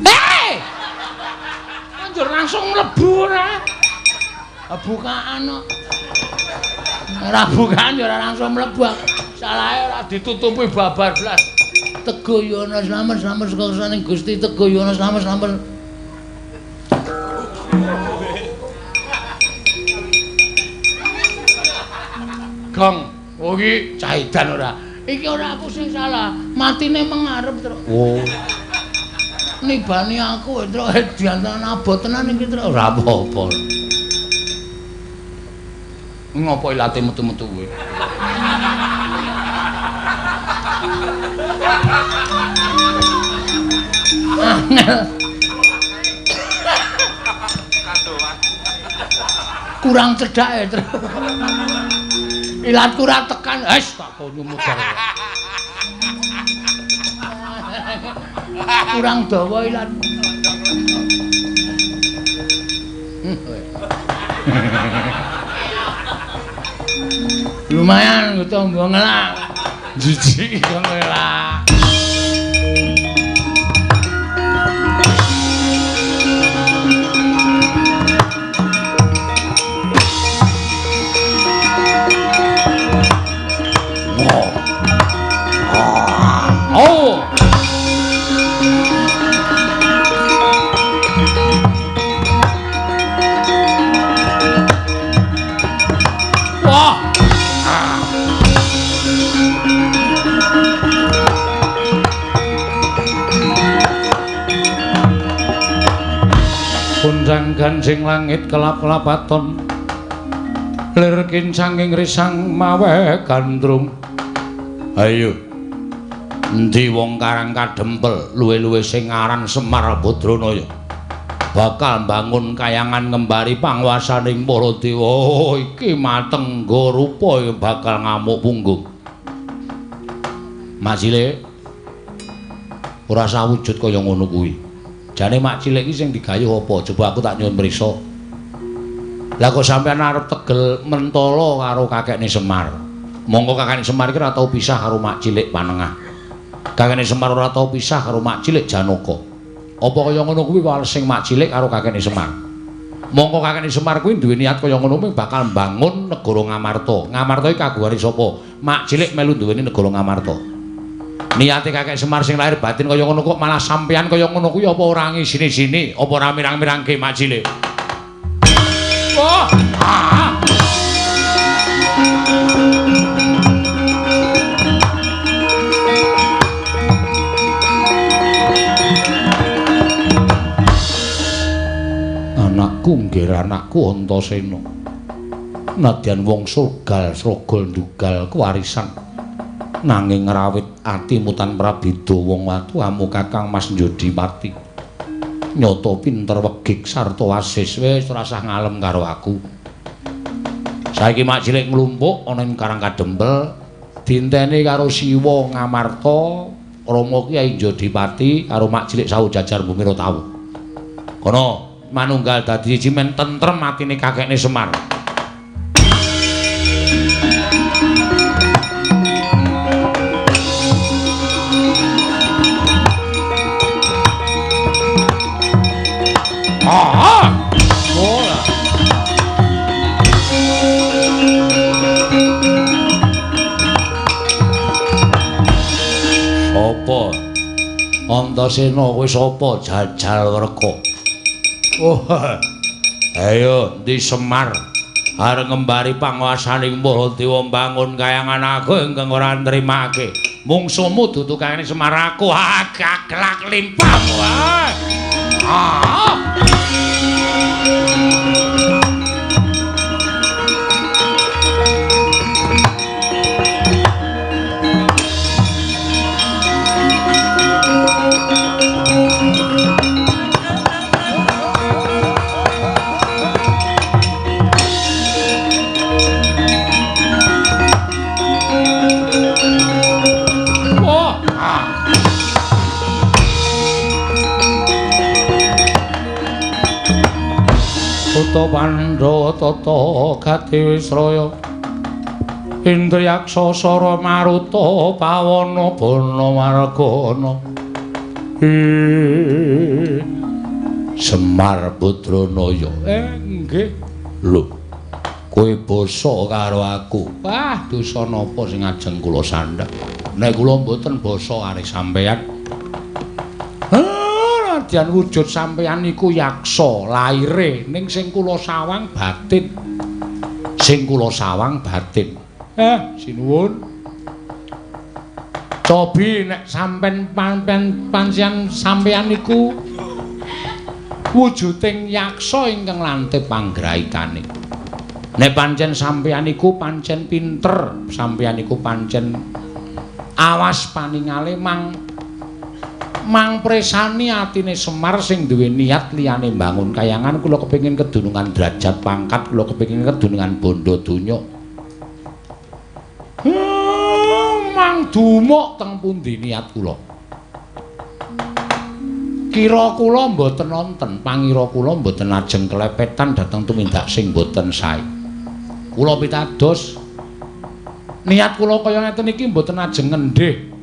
A: Hei! Anjur langsung mlebu ora? Bukaan kok. Ora bukaan ya ora langsung mlebu. Salahe ora ditutupi babar blas. Teguh Yuwana Slamet, slamet saka kersaning Gusti. Teguh Yuwana Slamet, slamet.
C: Gong, oh iki cahidan ora?
A: Iki ora aku sing salah, matine mengarep, Truk.
C: Oh.
A: Nibani aku, Truk, diantaran abot tenan iki, Truk.
C: Ora apa-apa.
A: Ngopo ilate metu-metu kuwi? Angel. Kurang cedhake, Tru. Ilatku ora tekan. Wis tak nyumudar. Kurang dawa ilat. Lumayan nggo tombo ngelak. Jijik kok ngelak.
C: Oh. Wah. Gonjang ganjing langit kelap-kelapaton, lir kincanging risang mawe gandrung. Ayo, endi wong Karang Kadempel luwe-luwe sing aran Semar Badranaya bakal mbangun kayangan ngembari panguwasaning para dewa. Oh, iki matengga rupa bakal ngamuk punggung. Mak Cilik ora sawujud kaya ngono kuwi. Jane Mak Cilik iki sing digayuh apa? Coba aku tak nyuwun mriksa. Lah kok sampean arep tegel mentala karo kakekne Semar? Monggo kakekne Semar iki ora tau pisah karo Mak Cilik Panengah. Kakekne Semar ora tau pisah karo Mak Cilik Janaka. Apa kaya ngono kuwi walesing Mak Cilik karo kakekne Semar? Mongko kakekne Semar kuwi duwe niat kaya ngono kuwi bakal mbangun negara Ngamarta. Ngamarta iki kagungane sapa? Mak Cilik melu duweni negara Ngamarta. Niate kakek Semar sing lahir batin kaya ngono kok malah sampean kaya ngono kuwi apa ora ngisini-sini, apa ora mirang-mirangke Mak Cilik? Wah! Ah! Anakku nggih anakku Antasena. Nadyan wong surgal srogol ndugal kewarisan. Nanging ngrawit atimu tan prabeda wong watuamu Kakang Mas Njodipati. Nyata pinter wegik sarta wasis, wis ora usah ngalem karo aku. Saiki Mak Cilik nglumpuk ana ing Karang Kadempel dinteni karo Siwa Ngamarta, Rama Kyai Njodipati karo Mak Cilik sawu jajar bumi Rotawu. Kono manunggal dadi siji men tentrem atine kakekne Semar. Ah! Ora. Sapa? Antasena kowe sapa jajal werka? Oh. Ayo endi Semar arep ngembari panguwasaning para dewa mbangun kayangan aku ingkang ora nrimake. Mungsuhmu dudu kayane Semar aku. Gaglak limpahmu. Ah! Uta Pandhawa tata gati wisraya Indriyaksa sara maruta pawana bana margana. Semar Badranaya. Nggih. Lho, kowe basa karo aku. Wah, dosa napa sing ajeng kula sandhek? Nek kula mboten basa karo sampeyan. Nadyan wujud sampeyan niku yaksa laire ning sing kula sawang batin. Sing kula sawang batin. Sinuwun. Cobi nek sampean pancen sampeyan niku wujuding yaksa ingkang lantip panggraitane.
A: Nek pancen sampeyan iku pancen pinter, sampeyan iku pancen awas paningale mang presani atine Semar sing duwe niat liyane mbangun kayangan, kula kepengin kedunungan derajat pangkat, kula kepengin kedunungan bondo donya. Mang dumuk teng pundi niat kula? Kira kula mboten nonton, pangira kula mboten ajeng kelepetan dhateng tumindak sing mboten sae. Kula pitados niat kula kaya ngeten iki mboten ajeng ngendhih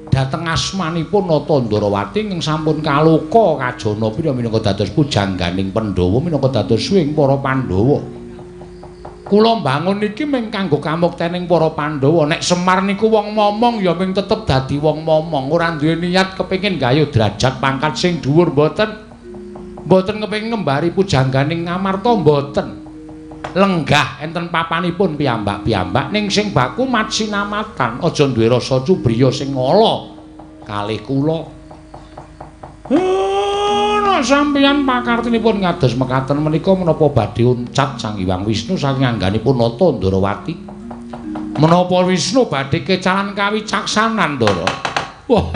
A: dhateng asmanipun Nata Ndorowati ingkang sampun kaloka kajana pira minangka dados pujangganing Pandhawa, minangka dados suwing para Pandhawa. Kula mbangun iki mung kanggo kamuktening para Pandhawa. Nek Semar niku wong momong ya mung tetep dadi wong momong, ora duwe niat kepengin gayuh derajat pangkat sing dhuwur mboten. Mboten kepengin ngembari pujangganing Ngamarta mboten. Lenggah enten papanipun piyambak-piyambak ning sing baku matsinamatan, aja duwe rasa cubriya sing ala kalih kula. Nek sampeyan pakartinipun ngados mekaten menika menapa badhe uncat Sang Hyang Wisnu saking angganipun Nata Ndorowati? Menapa Wisnu badhe kecalan kawicaksanan, Ndara? Wah.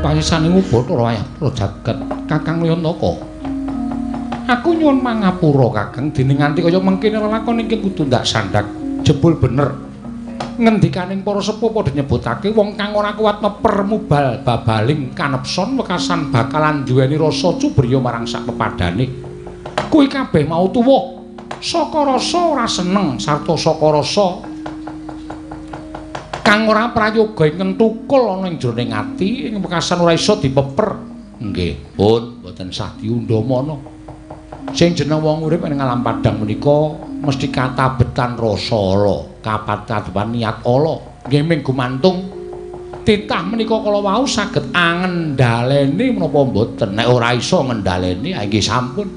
A: Pasisaning Bathara Wayah jagat Kakang Yantaka. Aku nyuwun mangapura Kakang dene nganti kaya mengkene lelakon ingkang kudu ndak sandak jebul bener. Ngendikaning para sepuh padha nyebutake wong kang ora kuat meper mubal babaling kanepson wekasan bakalan duweni rasa cubriya marang sak pepadane. Kuwi kabeh mau tuwuh saka rasa ora seneng sarta saka rasa kang ora prayoga ingkang tukul ana ing jroning ati ing wekasan ora iso dipeper. Nggih, pun mboten sah diundhamana. Sing jeneng wong urip ing alam padhang menika mesti katabetan rasa ala, kapat-kataban niat ala. Nggih ming gumantung titah menika kala wau saged angendhaleni menapa mboten. Nek ora iso ngendhaleni, nggih sampun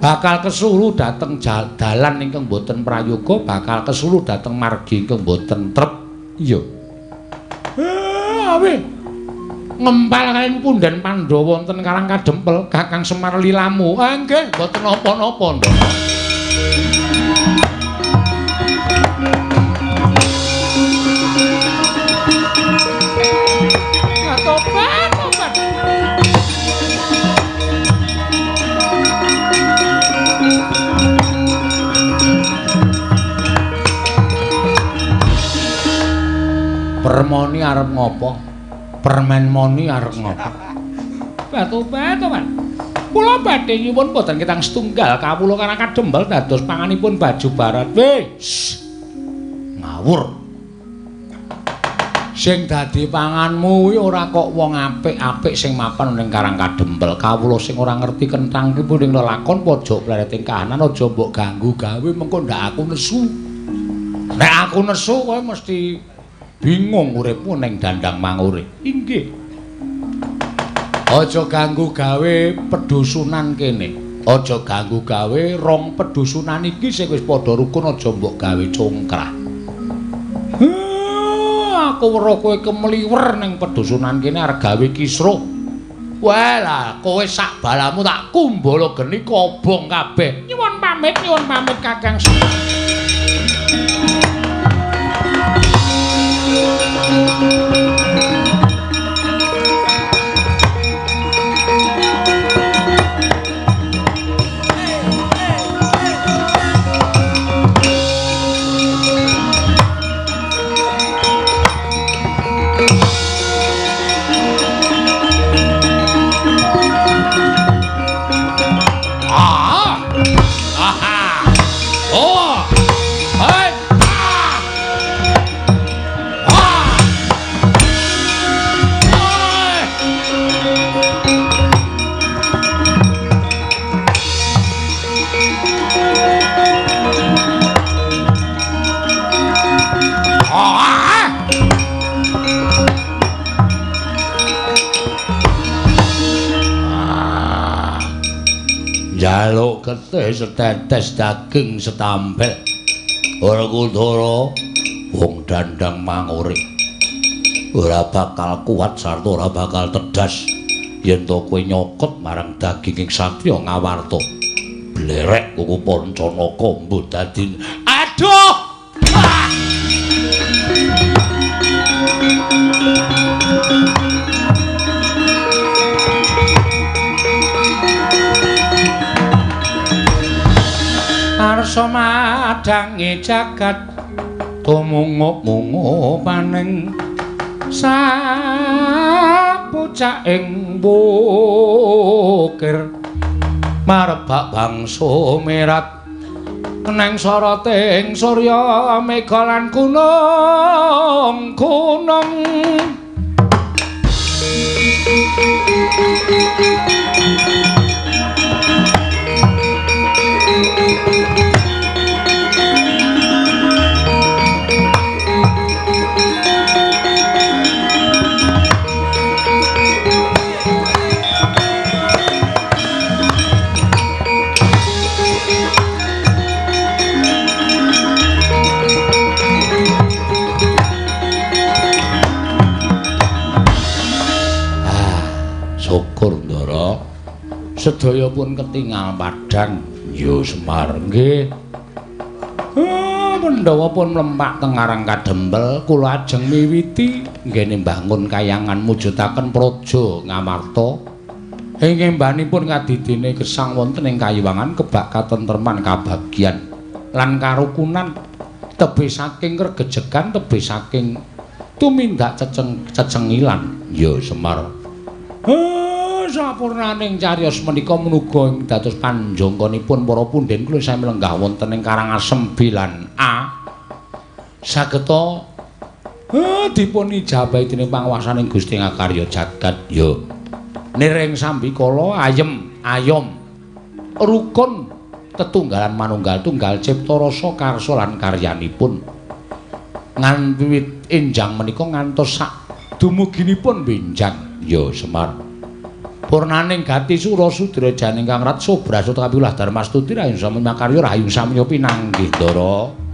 A: bakal kesulu dhateng dalan ingkang mboten prayoga, bakal kesulu dhateng margi ingkang mboten trep. Iya. Awe. Ngempal kaliyan punden Pandhawa wonten Karang Kadempel, Kakang Semar lilamu. Ah nggih, mboten napa-napa, Ndara. Tobat, tobat. Permoni arep ngopo? Permen moni arep ngopo? Batu-batu, Mas. Kula badhe nyuwun boten ketang setunggal kawula Karang Kadempel dados panganipun baju barat. Wis. Ngawur. Sing dadi panganmu kuwi ora kok wong apik-apik sing mapan ning Karang Kadempel. Kawula sing ora ngerti kenthang ki ning lelakon pojok plereting kahanan aja mbok ganggu gawe mengko ndak aku nesu. Nek aku nesu kowe mesti bingung uripmu ning dandang mangure. Inggih. Aja ganggu gawe pedusunan kene. Aja ganggu gawe rong pedusunan iki sing wis padha rukun aja mbok gawe congkrah. Aku weruh kowe kemliwer ning pedusunan kene arep gawe kisruh. Wah lah, kowe sak balamu tak kumbala geni kobong kabeh. Nyuwun pamit Kakang. Ah! Aha! Oh!
B: Njaluk getih setetes daging setambel. Werkudara wong dandang mangure ora bakal kuat sarta ora bakal tedas yen to kowe nyokot marang daging ing satriya Ngawarta. Blerek kuku Pancanaka mbuh dadi aduh. Ah!
A: Arsa madangi jagat tumungup-mungup paning sapucaking wukir marbak bangsa merat neng soroting surya mega lan gunung-gunung.
B: Syukur Ndara, sedaya pun ketingal padhang. Ya Semar nggih. Pandhawa pun mlempak teng Karang Kadempel, kula ajeng miwiti nggene mbangun kayangan mujudaken praja Ngamarta. Ing embanipun kadidene gesang wonten ing kayiwangan kebak katentreman kabagyan lan karukunan tebih saking regejegan, tebih saking tumindak cecengilan. Ya Semar. Sapurnaning cariyos menika menuga ing dados panjangkanipun para punden kula sami lenggah wonten ing Karangasem B lan A. Sageta dipun ijabahi dening panguwasaning Gusti Ngakarya jagat. Ya niring sambikala ayem ayom rukun tetunggalan manunggal tunggal cipta rasa karsa lan karyanipun ngan wiwit enjang menika ngantos sak dumuginipun benjang. Ya Semar. Purnaning gati sura sudra janing kang rat sobrasut kapilah darmastuti rahayu sami makarya rahayu samya pinanggih Ndara.